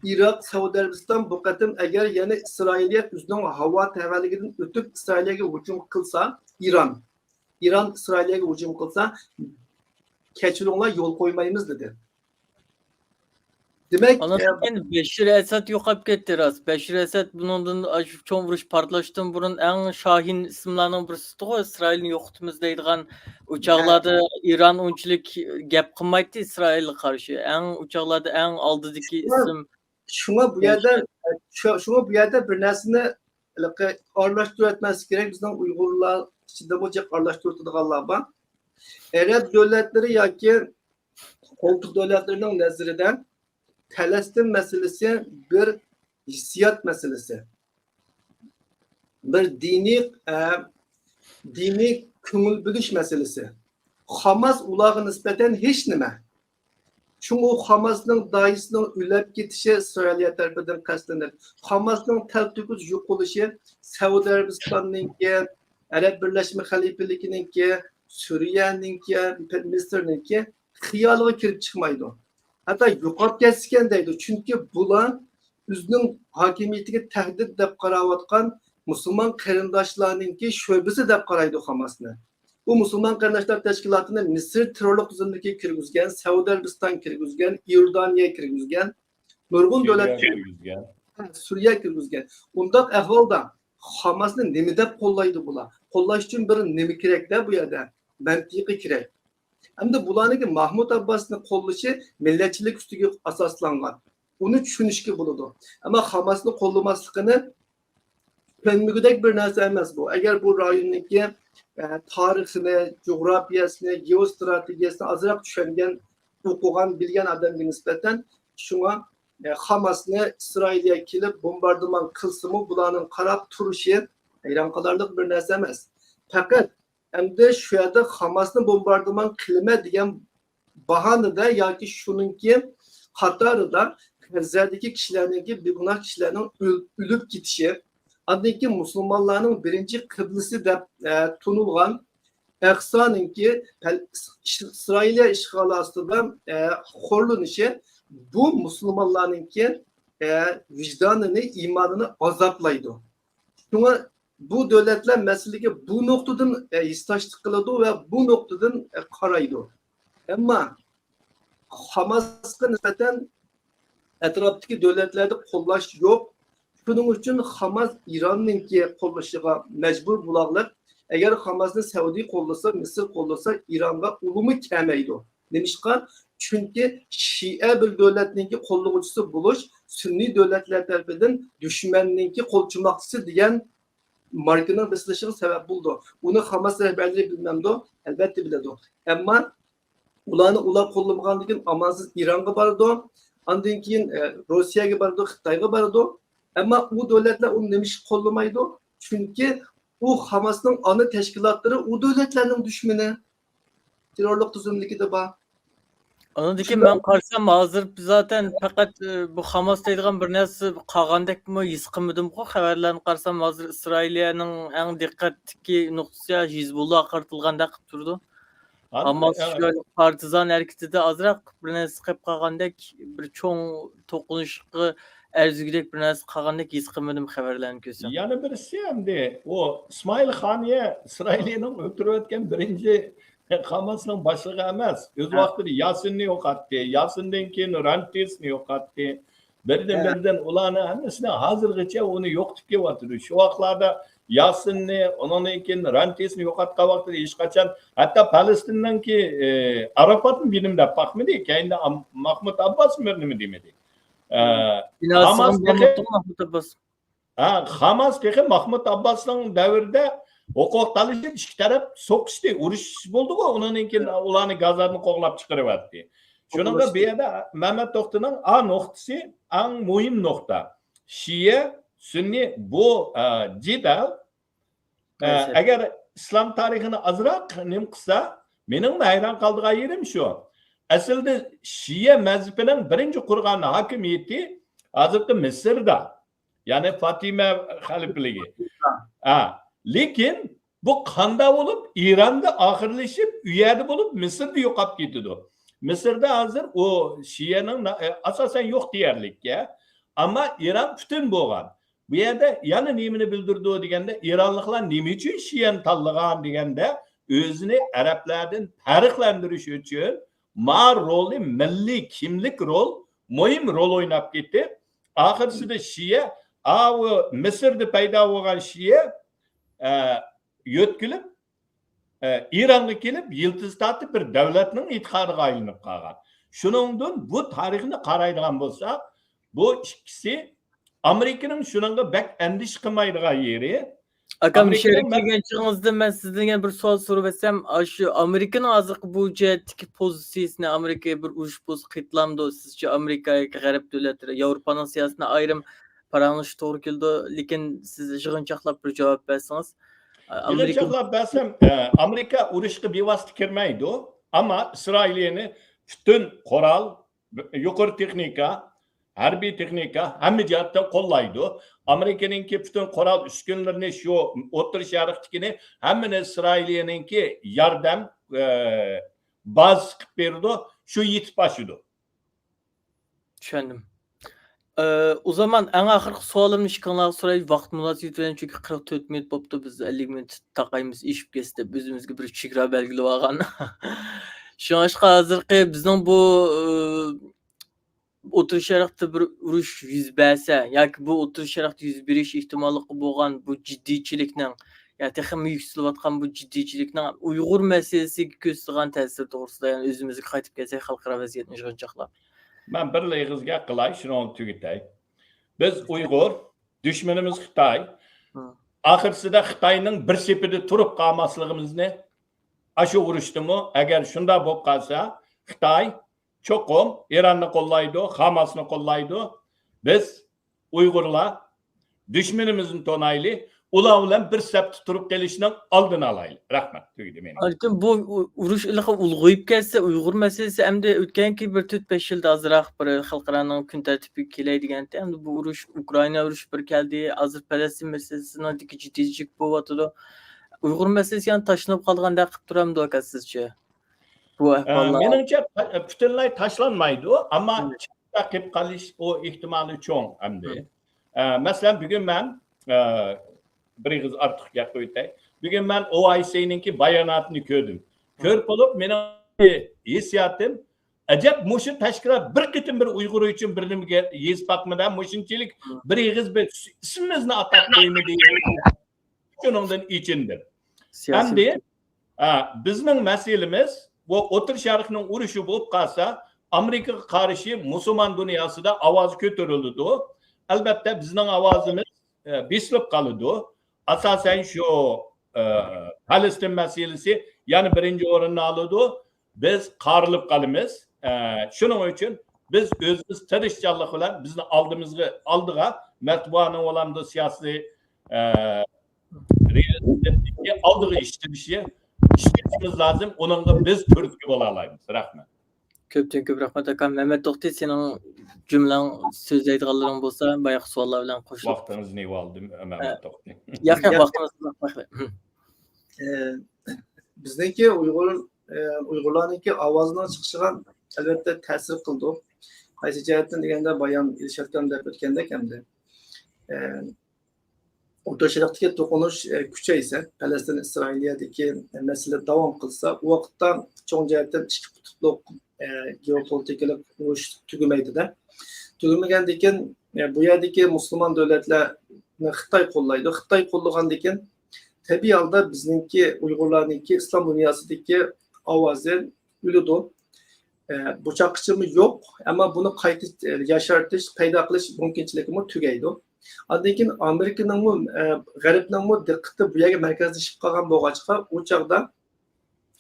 ئىراق، سەئۇدى ئەرەبىستان بۇ قېتىم ئەگەر يەنە ئىسرائىلىيە ئۆزىنىڭ ھاۋا تەۋەلىكىدىن ئۆتۈپ ئىسرائىلىيەگە ھۇجۇم قىلسا، ئىران، ئىران ئىسرائىلىيەگە ھۇجۇم قىلسا، كەچۈرۈڭلار، يول قويمايمىز، دېدى. دېمەك، ئاندىن ئە، كېيىن بەشىر ئەسەد يوقاپ كەتتى، راست. بەشىر ئەسەد بۇنىڭدىن، ئاشۇ چوڭ ئۇرۇش پارتلاشتىن بۇرۇن ئەڭ شاھىن ئىسىملارنىڭ بىرسىدىغۇ، ئىسرائىلنى يوقىتىمىز دەيدىغان. ئۇ چاغلاردا ئىران ئۇنچىلىك گەپ قىلمايتتى ئىسرائىلغا قارشى. ئەڭ، ئۇ چاغلاردا ئەڭ ئالدىدىكى ئىسىم. شۇڭا بۇ يەردە، شۇ-، شۇڭا بۇ يەردە بىر نەرسىنى ھېلىقى ئارىلاشتۇرۇۋەتمەسلىك كېرەك. بىزنىڭ ئۇيغۇرلار ئىچىدىمۇ جىق ئارىلاشتۇرۇۋېتىدىغانلار بار. ئەرەب دۆلەتلىرى ياكى قولتۇق دۆلەتلىرىنىڭ نەزىرىدە پەلەستىن مەسىلىسى بىر ھېسسىيات مەسىلىسى، بىر دىنىي، ئە، دىنىي كۆڭۈل بۆلۈش مەسىلىسى. خاماس ئۇلارغا نىسبەتەن ھېچ نېمە. شۇڭا ئۇ خاماسنىڭ داھىيسىنىڭ ئۆلۈپ كېتىشى ئىسرائىلىيە تەرىپىدىن قەستلىنىپ، خاماسنىڭ تەلتۆكۈس يوقىلىشى سەئۇدى ئەرەبىستاننىڭكى، ئەرەب بىرلەشمە خەلىپىلىكىنىڭكى، سۈرىيەنىڭكى، مىسىرنىڭكى خىيالىغا كىرىپ چىقمايدۇ. ھەتتا يوقاپ كەتسىكەن دەيدۇ. چۈنكى بۇلار ئۆزىنىڭ ھاكىمىيىتىگە تەھدىت دەپ قاراۋاتقان مۇسۇلمان قېرىنداشلارنىڭكى شۆبىسى دەپ قارايدۇ خاماسنى. بۇ مۇسۇلمان قېرىنداشلار تەشكىلاتىنى مىسىر تېررورلۇق تۈزۈملۈكىگە كىرگۈزگەن، سەئۇدى ئەرەبىستان كىرگۈزگەن، ئىيوردانىيە كىرگۈزگەن، نۇرغۇن دۆلەت كىرگۈزگەن. ھە، سۈرىيە كىرگۈزگەن. ئۇنداق ئەھۋالدا خاماسنى نېمە دەپ قوللايدۇ بۇلار؟ قوللاش ئۈچۈن بىر نېمە كېرەك-دە بۇ يەردە؟ مەنتىقى كېرەك. ئەمدى بۇلارنىڭكى ماھمۇد ئابباسنى قوللىشى مىللەتچىلىك ئۈستىگە ئاساسلانغان. ئۇنى چۈشىنىشكە بولىدۇ. ئەمما خاماسنى قوللىماسلىقىنى چۈشەنمىگۈدەك بىر نەرسە ئەمەس بۇ. ئەگەر بۇ رايوننىڭكى، ئە، تارىخىنى، جۇغراپىيەسىنى، گېئوستراتېگىيەسىنى ئازراق چۈشەنگەن، ئوقۇغان، بىلگەن ئادەمگە نىسبەتەن، شۇڭا، ئە، خاماسنى ئىسرائىلىيە كېلىپ بومباردىمان قىلسىمۇ، بۇلارنىڭ قاراپ تۇرۇشى ھەيران قالارلىق بىر نەرسە ئەمەس. پەقەت ئەمدى شۇ يەردە خاماسنى بومباردىمان قىلىمەن دېگەن باھانىدە ياكى شۇنىڭكى قاتارىدا غەززەدىكى كىشىلەرنىڭكى، بىگۇناھ كىشىلەرنىڭ ئۆل-، ئۆلۈپ كېتىشى، ئاندىن كېيىن مۇسۇلمانلارنىڭ بىرىنچى قىبلىسى دەپ، ئە، تونۇلغان ئەقسانىڭكى پەل-، ئىس-، ئىسرائىلىيە ئىشغالى ئاستىدا، ئە، خورلىنىشى بۇ مۇسۇلمانلارنىڭكى، ئە، ۋىجدانىنى، ئىمانىنى ئازابلايدۇ. شۇڭا بۇ دۆلەتلەر مەسىلىگە بۇ نۇقتىدىن، ئە، ھېسداشلىق قىلىدۇ ۋە بۇ نۇقتىدىن، ئە، قارايدۇ. ئەمما خاماسقا نىسبەتەن ئەتراپتىكى دۆلەتلەردە قوللاش يوق. شۇنىڭ ئۈچۈن خاماس ئىراننىڭكى قوللىشىغا مەجبۇر بولاغلىق. ئەگەر خاماسنى سەئۇدى قوللىسا، مىسىر قوللىسا، ئىرانغا ئۇلىمۇ كەلمەيدۇ. نېمىشقا؟ چۈنكى شىئە بىر دۆلەتنىڭكى قوللىغۇچىسى بولۇش سۈنئىي دۆلەتلەر تەرىپىدىن دۈشمەننىڭكى قولچۇماقچىسى دېگەن ماركىنىڭ بېسىلىشىغا سەۋەب بولىدۇ. ئۇنى خاماس رەھبەرلىرى بىلمەمدۇ؟ ئەلۋەتتە بىلىدۇ. ئەمما ئۇلارنى ئۇلار قوللىمىغاندىن كېيىن ئامالسىز ئىرانغا بارىدۇ، ئاندىن كېيىن، ئە، روسىيەگە بارىدۇ، خىتايغا بارىدۇ. ئەمما ئۇ دۆلەتلەر ئۇنى نېمىشقا قوللىمايدۇ؟ چۈنكى ئۇ خاماسنىڭ ئانا تەشكىلاتلىرى ئۇ دۆلەتلەرنىڭ دۈشمىنى. تېررورلۇق تۈزۈملۈكىدە بار. ئاندىن كېيىن شۇنداق. مەن قارىسام، ھازىر زاتەن پەقەت، ئى، بۇ خاماس دەيدىغان بىر نەرسە قالغاندەكمۇ ھېس قىلمىدىمغۇ؟ خەۋەرلەرنى قارىسام، ھازىر ئىسرائىلىيەنىڭ ئەڭ دىققەتتىكى نۇقتىسى ھىزبۇللاغا قارىتىلغاندەك قىلىپ تۇرىدۇ. ئەمما شۇ پارتىزان ھەرىكىتىدە ئازراق بىر نەرسە قېلىپ قالغاندەك، بىر چوڭ توقۇنۇشقا ئەرزىگۈدەك بىر نەرسە قالغاندەك ھېس قىلمىدىم خەۋەرلەرنى كۆرسەم. يەنە بىرسى ئەمدى ئۇ ئىسمائىل خانىيە ئىسرائىلىيەنىڭ ئۆلتۈرۈۋەتكەن بىرىنچى خاماسنىڭ باشلىقى ئەمەس. ئۆز ھە. ۋاقتىدا ياسىننى يوقاتتى. ياسىندىن كېيىن رانتىسنى يوقاتتى. بىردىن ھە. بىردىن ئۇلارنىڭ ھەممىسىنى ھازىرغىچە ئۇنى يوقىتىپ كېلىۋاتىدۇ. شۇ ۋاقىتلاردا ياسىننى، ئۇنىڭدىن كېيىن رانتىسنى يوقاتقان ۋاقتىدا ھېچقاچان ھەتتا پەلەستىننىڭكى، ئى، ئاراپاتمۇ بىنىم دەپ باقمىدى. كەينىدە ئام-، ماھمۇد ئابباسمۇ بىر نېمە دېمىدى. ئە، بىناسىغا خاماس تېخى بارماپتۇ ماھمۇد ئابباس. ھە، خاماس تېخى ماھمۇد ئابباسنىڭ دەۋرىدە ھوقۇق تالىشىپ، ئىككى تەرەپ سوقۇشتى، ئۇرۇش بولدىغۇ، ئۇنىڭدىن كېيىن ئۇلارنى گازادىن قوغلاپ چىقىرىۋەتتى. شۇنىڭغا بۇ يەردە مەمەت توختىنىڭ ئا نۇقتىسى ئەڭ مۇھىم نۇقتا. شىئە، سۈننىي بۇ، ئە، جېدەل، ئە، ئەگەر ئىسلام تارىخىنى ئازراق نېمە قىلسا، مېنىڭمۇ ھەيران قالىدىغان يېرىم شۇ. ئەسلىدە شىئە مەزھىپىنىڭ بىرىنچى قۇرغان ھاكىمىيىتى ھازىرقى مىسىردا. يەنى فاتىمە خەلىپىلىكى. ھە، لېكىن بۇ قاندا بولۇپ، ئىراندا ئاخىرلىشىپ، ئۇ يەردە بولۇپ، مىسىردا يوقاپ كېتىدۇ. مىسىردا ھازىر ئۇ شىئەنىڭ نا-، ئاساسەن يوق دېيەرلىككە. ئەمما ئىران پۈتۈن بولغان. بۇ يەردە يەنە نېمىنى بىلدۈرىدۇ دېگەندە، ئىرانلىقلار نېمە ئۈچۈن شىئەنى تاللىغان دېگەندە، ئۆزىنى ئەرەبلەردىن پەرقلەندۈرۈش ئۈچۈن ما رولى، مىللىي كىملىك رول، مۇھىم رول ئويناپ كېتىپ، ئاخىرسىدا شىئە، ئاۋۇ مىسىردا پەيدا بولغان شىئە، ئە، يۆتكىلىپ، ئە، ئىرانغا كېلىپ، يىلتىز تارتىپ، بىر دۆلەتنىڭ ئېتىقادىغا ئايلىنىپ قالغان. شۇنىڭدىن بۇ تارىخنى قارايدىغان بولساق، بۇ ئىككىسى ئامېرىكىنىڭ شۇنىڭغا بەك ئەندىشە قىلمايدىغان يېرى، ئاكام، مۇشۇ يەرگە كەلگەن چېغىڭىزدا مەن سىزدىن يەنە بىر سوئال سورىۋەتسەم، ئاشۇ ئامېرىكىنىڭ ھازىرقى بۇ جەھەتتىكى پوزىتسىيىسىنى، ئامېرىكا بىر ئۇرۇش بولسا قېتىلامدۇ؟ سىزچە ئامېرىكا ياكى غەرب دۆلەتلىرى، ياۋروپانىڭ سىياسىتىنى ئايرىم پاراڭلىشىش توغرا كېلىدۇ، لېكىن سىز يىغىنچاقلاپ بىر جاۋاب بەرسىڭىز. ئامېرىكا يىغىنچاقلاپ بەرسەم، ئە، ئامېرىكا ئۇرۇشقا بىۋاسىتە كىرمەيدۇ، ئەمما ئىسرائىلىيەنى پۈتۈن قورال، يۇقىرى تېخنىكا، ھەربىي تېخنىكا، ھەممە جەھەتتىن قوللايدۇ. ئامېرىكىنىڭكى پۈتۈن قورال ئۈسكۈنىلىرىنى، شۇ ئوتتۇرا شەرقتىكىنى ھەممىنى ئىسرائىلىيەنىڭكى ياردەم، ئە، بازىسى قىلىپ بېرىدۇ. شۇ يېتىپ ئاشىدۇ. چۈشەندىم. ئە، ئۇ زامان ئەڭ ئاخىرقى سوئالىمنى ئىككىڭلارغا سوراي، ۋاقىت مۇناسىۋىتى بىلەن، چۈنكى قىرىق تۆت مىنۇت بوپتۇ، بىز ئەللىك مىنۇت تاقايمىز، ئېشىپ كەتسە دەپ ئۆزىمىزگە بىر چېگرا بەلگىلىۋالغان. شۇڭلاشقا ھازىرقى بىزنىڭ بۇ، ئە، ئوتتۇرا شەرقتە بىر ئۇرۇش يۈز بەرسە ياكى بۇ ئوتتۇرا شەرقتە يۈز بېرىش ئېھتىماللىقى بولغان بۇ جىددىيچىلىكنىڭ، يا تېخىمۇ يۈكسىلىۋاتقان بۇ جىددىيچىلىكنىڭ ئۇيغۇر مەسىلىسىگە كۆرسىتىدىغان تەسىرى توغرىسىدا، يەنى ئۆزىمىزگە قايتىپ كەلسەك، خەلقئارا ۋەزىيەتنى يىغىنچاقلاپ. مەن بىرلا ئېغىز گەپ قىلاي، شۇنىڭ بىلەن تۈگىتەي. بىز ئۇيغۇر، دۈشمىنىمىز خىتاي. ھە. ئاخىرسىدا خىتاينىڭ بىر سېپىدە تۇرۇپ قالماسلىقىمىزنى، ئاشۇ ئۇرۇشتىمۇ، ئەگەر شۇنداق بولۇپ قالسا، خىتاي چوقۇم ئىراننى قوللايدۇ، خاماسنى قوللايدۇ. بىز ئۇيغۇرلار دۈشمىنىمىزنى تونايلى، ئۇلار بىلەن بىر سەپتە تۇرۇپ قېلىشنىڭ ئالدىنى ئالايلى. رەھمەت، تۈگىدى مېنىڭ. لېكىن بۇ ئۇ-، ئۇرۇش ھېلىقى ئۇلغىيىپ كەتسە، ئۇيغۇر مەسىلىسى ئەمدى ئۆتكەنكى بىر تۆت-بەش يىلدا ئازراق بىر خەلقئارانىڭ كۈن تەرتىپىگە كېلەي دېگەنتى. ئەمدى بۇ ئۇرۇش، ئۇكرائىنا ئۇرۇشى بىر كەلدى، ھازىر پەلەستىن مەسىلىسىنىڭدىكى جىددىيچىلىك بولۇۋاتىدۇ. ئۇيغۇر مەسىلىسى يەنە تاشلىنىپ قالغاندەك قىلىپ تۇرامدۇ ئاكا سىزچە؟ بۇ ئە، ئەھۋاللار. مېنىڭچە، پۈتۈنلەي تاشلانمايدۇ، ئەمما مم. چەتتە قېلىپ قېلىش ئۇ ئېھتىمالى چوڭ ئەمدى. مم. ئە، مەسىلەن، بۈگۈن مەن، ئە، بىر ئېغىز ئارتۇق گەپ قىلىۋېتەي. بۈگۈن مەن ئوئايسىنىڭكى باياناتىنى كۆردۈم. مم. كۆرۈپ بولۇپ، مېنىڭ ھېسسىياتىم، ئەجەب، مۇشۇ تەشكىلات بىر قېتىم بىر ئۇيغۇر ئۈچۈن بىر نېمىگە يېزىپ باقمىدى، مۇشۇنچىلىك مم. بىر ئېغىز بىر ئىسمىمىزنى ئاتاپ قويمىدى. شۇنىڭدىن ئېچىندىم. سىياسىي ئەمدى، ھە، بىزنىڭ مەسىلىمىز، بۇ ئوتتۇرا شەرقنىڭ ئۇرۇشى بولۇپ قالسا، ئامېرىكىغا قارشى مۇسۇلمان دۇنياسىدا ئاۋاز كۆتۈرۈلىدۇ. ئەلبەتتە، بىزنىڭ ئاۋازىمىز، ئە، بېسىلىپ قالىدۇ. ئاساسەن شۇ، ئە، پەلەستىن مەسىلىسى يەنە بىرىنچى ئورۇننى ئالىدۇ. بىز قارىلىپ قالىمىز. ئە، شۇنىڭ ئۈچۈن بىز ئۆزىمىز تىرىشچانلىق بىلەن بىزنى ئالدىمىزغا، ئالدىغا مەتبۇئانىڭ بولامدۇ سىياسىي، ئە، رېئالىستىكنى ئالدىغا ئىشلىشى، ئىشلىشىمىز لازىم. ئۇنىڭغا بىز تۈرتكە بولالايمىز. رەھمەت. كۆپتىن كۆپ رەھمەت، ئاكا. مەمەت توختى، سېنىڭ جۈملەڭ، سۆزلەيدىغانلىرىڭ بولسا، باياقى سوئاللار بىلەن قوشۇلۇپ. ۋاقتىڭىزنى يېۋالدىم، مەمەت توختى. ياق، ياق، ياق. ۋاقتىڭىز ئۇزاق. ئە، بىزنىڭكى ئۇيغۇر، ئە، ئۇيغۇرلارنىڭكى ئاۋازىنىڭ چىقىشىغا ئەلۋەتتە تەسىر قىلىدۇ. قايسى جەھەتتىن دېگەندە، بايام ئىلشاتكام دەپ ئۆتكەندەك ئەمدى، ئە، ئوتتۇرا شەرقتىكى توقۇنۇش، ئە، كۈچەيسە، پەلەستىن ئىسرائىلىيەدىكى مەسىلە داۋام قىلسا، ئۇ ۋاقىتتا چوڭ جەھەتتىن ئىككى قۇتۇپلۇق، ئە، گېئوپولىتىكىلىق ئۇرۇش تۈگىمەيدۇ-دە. تۈگىمىگەندىكىن، ئە، بۇ يەردىكى مۇسۇلمان دۆلەتلەرنى خىتاي قوللايدۇ. خىتاي قوللىغاندىكىن، تەبىئىي ھالدا بىزنىڭكى ئۇيغۇرلارنىڭكى ئىسلام دۇنياسىدىكى ئاۋازى ئۆلىدۇ. ئە، بۇ چاغقىچىمۇ يوق، ئەمما بۇنى قايتا، ئە، ياشارتىش، پەيدا قىلىش مۇمكىنچىلىكىمۇ تۈگەيدۇ. ئاندىن كېيىن ئامېرىكىنىڭمۇ، ئە، غەربنىڭمۇ دىققىتى بۇ يەرگە مەركەزلىشىپ قالغان بولغاچقا، ئۇ چاغدا،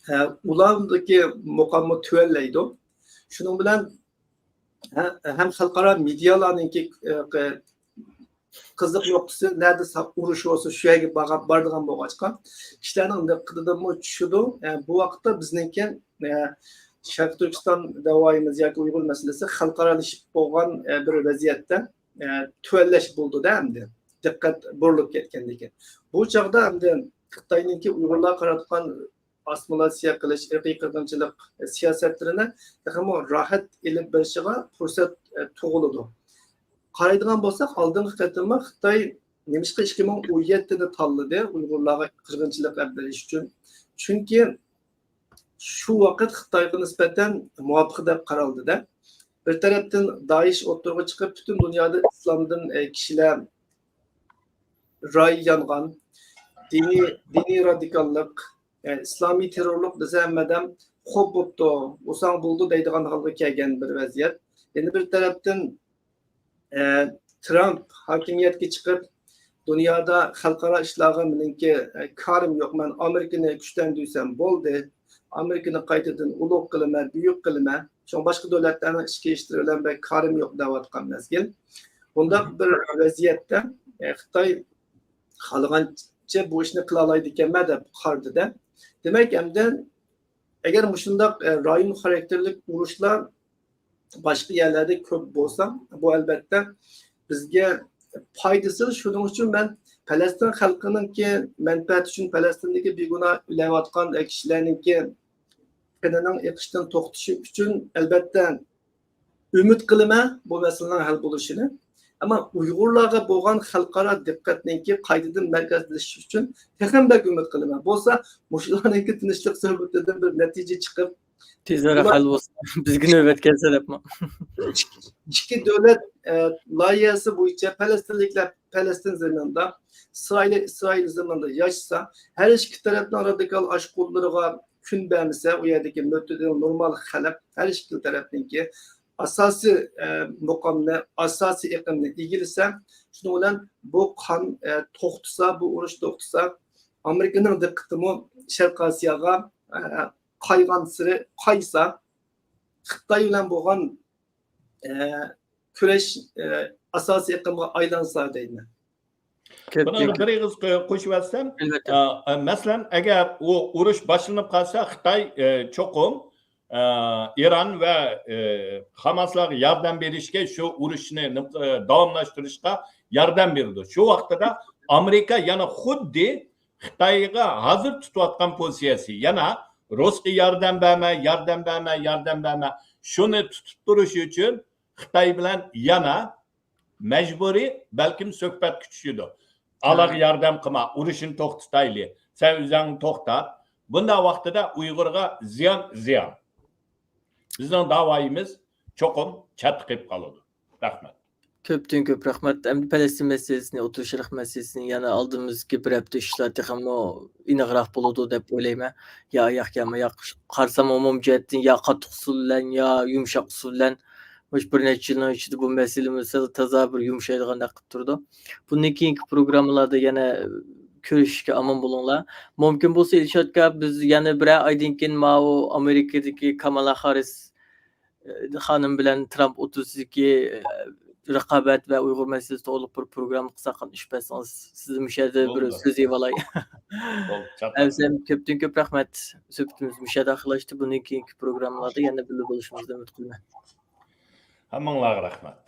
ئە، ئۇلاندىكى مۇقاممۇ تۆۋەنلەيدۇ. شۇنىڭ بىلەن ھە-، ھەم خەلقئارا مېدىيالارنىڭكى، ئە، قى-، قىزىق نۇقتىسى نەدە سا-، ئۇرۇش بولسا شۇ يەرگە بارغان، بارىدىغان بولغاچقا، كىشىلەرنىڭ دىققىتىدىنمۇ چۈشىدۇ. ئە، بۇ ۋاقىتتا بىزنىڭكى، ئە، شەرقىي تۈركىستان دەۋايىمىز ياكى ئۇيغۇر مەسىلىسى خەلقئارالىشىپ بولغان، ئە، بىر ۋەزىيەتتە، ئە، تۆۋەنلەش بولدى-دە ئەمدى. دىققەت بۇرۇلۇپ كەتكەندىكىن. بۇ چاغدا ئەمدى خىتاينىڭكى ئۇيغۇرلارغا قاراتقان ئاسسىمىلياتسىيە قىلىش، ئىرقىي قىرغىنچىلىق سىياسەتلىرىنى تېخىمۇ راھەت ئېلىپ بېرىشىغا پۇرسەت، ئە، تۇغۇلىدۇ. قارايدىغان بولساق، ئالدىنقى قېتىملىق خىتاي نېمىشقا ئىككى مىڭ ئون يەتتىنى تاللىدى ئۇيغۇرلارغا قىرغىنچىلىق ئېلىپ بېرىش ئۈچۈن؟ چۈنكى شۇ ۋاقىت خىتايغا نىسبەتەن مۇۋاپىق دەپ قارالدى-دە. بىر تەرەپتىن دائىش ئوتتۇرىغا چىقىپ، پۈتۈن دۇنيادا ئىسلامدىن، ئە، كىشىلەر رايى يانغان، دىنىي، دىنىي رادىكاللىق، ئە، ئىسلامىي تېررورلۇق دېسە، ھەممە ئادەم «خوپ، بوپتۇ، ئۇرساڭ بولىدۇ» دەيدىغان ھالغا كەلگەن بىر ۋەزىيەت. يەنە بىر تەرەپتىن، ئە، ترامپ ھاكىمىيەتكە چىقىپ، دۇنيادا خەلقئارا ئىشلارغا مېنىڭكى، ئە، كارىم يوق، مەن ئامېرىكىنى كۈچلەندۈرسەم بولدى، ئامېرىكىنى قايتىدىن ئۇلۇغ قىلىمەن، بۈيۈك قىلىمەن، شۇڭا باشقا دۆلەتلەرنىڭ ئىچكى ئىشلىرى بىلەن بەك كارىم يوق دەۋاتقان مەزگىل. بۇنداق بىر ۋەزىيەتتە، ئە، خىتاي خالىغانچە بۇ ئىشنى قىلالايدىكەنمەن دەپ قارىدى-دە. دېمەك، ئەمدى ئەگەر مۇشۇنداق، ئە، رايون خاراكتېرلىك ئۇرۇشلار، باشقا يەرلەردە كۆپ بولسا، بۇ ئەلبەتتە بىزگە پايدىسىز. شۇنىڭ ئۈچۈن مەن پەلەستىن خەلقىنىڭكى مەنپەئەتى ئۈچۈن، پەلەستىندىكى بىگۇناھ ئۆلۈۋاتقان كىشىلەرنىڭكى قېنىنىڭ ئېقىشتىن توختىشى ئۈچۈن، ئەلبەتتە، ئۈمىد قىلىمەن بۇ مەسىلىنىڭ ھەل بولۇشىنى. ئەمما ئۇيغۇرلارغا بولغان خەلقئارا دىققەتنىڭكى قايتىدىن مەركەزلىشىشى ئۈچۈن تېخىمۇ بەك ئۈمىد قىلىمەن. بولسا مۇشۇلارنىڭكى تىنچلىق سۆھبىتىدىن بىر نەتىجە چىقىپ، تېزرەك ھەل بولسۇن. بىزگە نۆۋەت كەلسە دەپمۇ. ئىككى دۆلەت، ئە، لايىھەسى بويىچە پەلەستىنلىكلەر پەلەستىن زېمىنىدا، ئىسرائىل، ئىسرائىل زېمىنىدا ياشىسا، ھەر ئىككى تەرەپنىڭ رادىكال ئاشقۇنلىرىغا كۈن بەرمىسە، ئۇ يەردىكى مۆتىدىل نورمال خەلق، ھەر ئىككى تەرەپنىڭكى ئاساسىي، ئە، مۇقامنى، ئاساسىي ئېقىمنى ئىگىلىسە، شۇنىڭ بىلەن بۇ قان، ئە، توختىسا، بۇ ئۇرۇش توختىسا، ئامېرىكىنىڭ دىققىتىمۇ شەرقىي ئاسىياغا، ئە، قايغانسېرى قايسا، خىتاي بىلەن بولغان، ئە، كۈرەش، ئە، ئاساسىي ئېقىمغا ئايلانسا دەيمەن. بۇنىڭغا بىر ئېغىز قوشۇۋەتسەم، ئەلۋەتتە. ئە، ئە، مەسىلەن، ئەگەر ئۇ ئۇرۇش باشلىنىپ قالسا، خىتاي، ئە، چوقۇم، ئە، ئىران ۋە، ئە، خاماسلارغا ياردەم بېرىشكە، شۇ ئۇرۇشنى نىم-، ئە، داۋاملاشتۇرۇشقا ياردەم بېرىدۇ. شۇ ۋاقتىدا ئامېرىكا يەنە خۇددى خىتايغا ھازىر تۇتۇۋاتقان پوزىتسىيەسى، يەنە رۇسقا ياردەم بەرمە، ياردەم بەرمە، ياردەم بەرمە، شۇنى تۇتۇپ تۇرۇش ئۈچۈن خىتاي بىلەن يەنە مەجبۇرىي، بەلكىم سۆھبەتكە چۈشىدۇ. ئالاغا ياردەم قىلما، ئۇرۇشنى توختىتايلى، سەن ئۆزۈڭنى توختات. بۇنداق ۋاقتىدا ئۇيغۇرغا زىيان، زىيان. بىزنىڭ داۋايىمىز چوقۇم چەتتە قېلىپ قالىدۇ. رەھمەت. كۆپتىن كۆپ رەھمەت. ئەمدى پەلەستىن مەسىلىسىنى، ئوتتۇرا شەرق مەسىلىسىنى يەنە ئالدىمىزدىكى بىر ھەپتە ئىشلار تېخىمۇ ئېنىقراق بولىدۇ دەپ ئويلايمەن. يا ياق، يا ما ياق. قارىسام، ئومۇمىي جەھەتتىن يا قاتتىق ئۇسۇل بىلەن، يا يۇمشاق ئۇسۇل بىلەن مۇشۇ بىر نەچچە يىلنىڭ ئىچىدە بۇ مەسىلىمىز سەل تازا بىر يۇمشايدىغاندەك قىلىپ تۇرىدۇ. بۇندىن كېيىنكى پروگراممىلاردا يەنە كۆرۈشۈشكە ئامان بولۇڭلار. مۇمكىن بولسا، ئىلشات ئاكا، بىز يەنە بىرەر ئايدىن كېيىن ماۋۇ ئامېرىكىدىكى كامالا خاررىس، ئە، خانىم بىلەن ترامپ ئوتتۇرىسىدىكى، ئە، رىقابەت ۋە ئۇيغۇر مەسىلىسى توغرىلىق بىر پروگرامما قىلساق، قاتنىشىپ بەرسىڭىز، سىزنى مۇشۇ يەردە بىر بولدى. سۆز ئېلىۋالاي. بولدى، چاتاق. ئەمىسە كۆپتىن كۆپ رەھمەت. سۆھبىتىمىز مۇشۇ يەردە ئاخىرلاشتى. بۇندىن كېيىنكى پروگراممىلاردا يەنە بىللە بولۇشىمىزنى ئۈمىد قىلىمەن. ھەممىڭلارغا رەھمەت.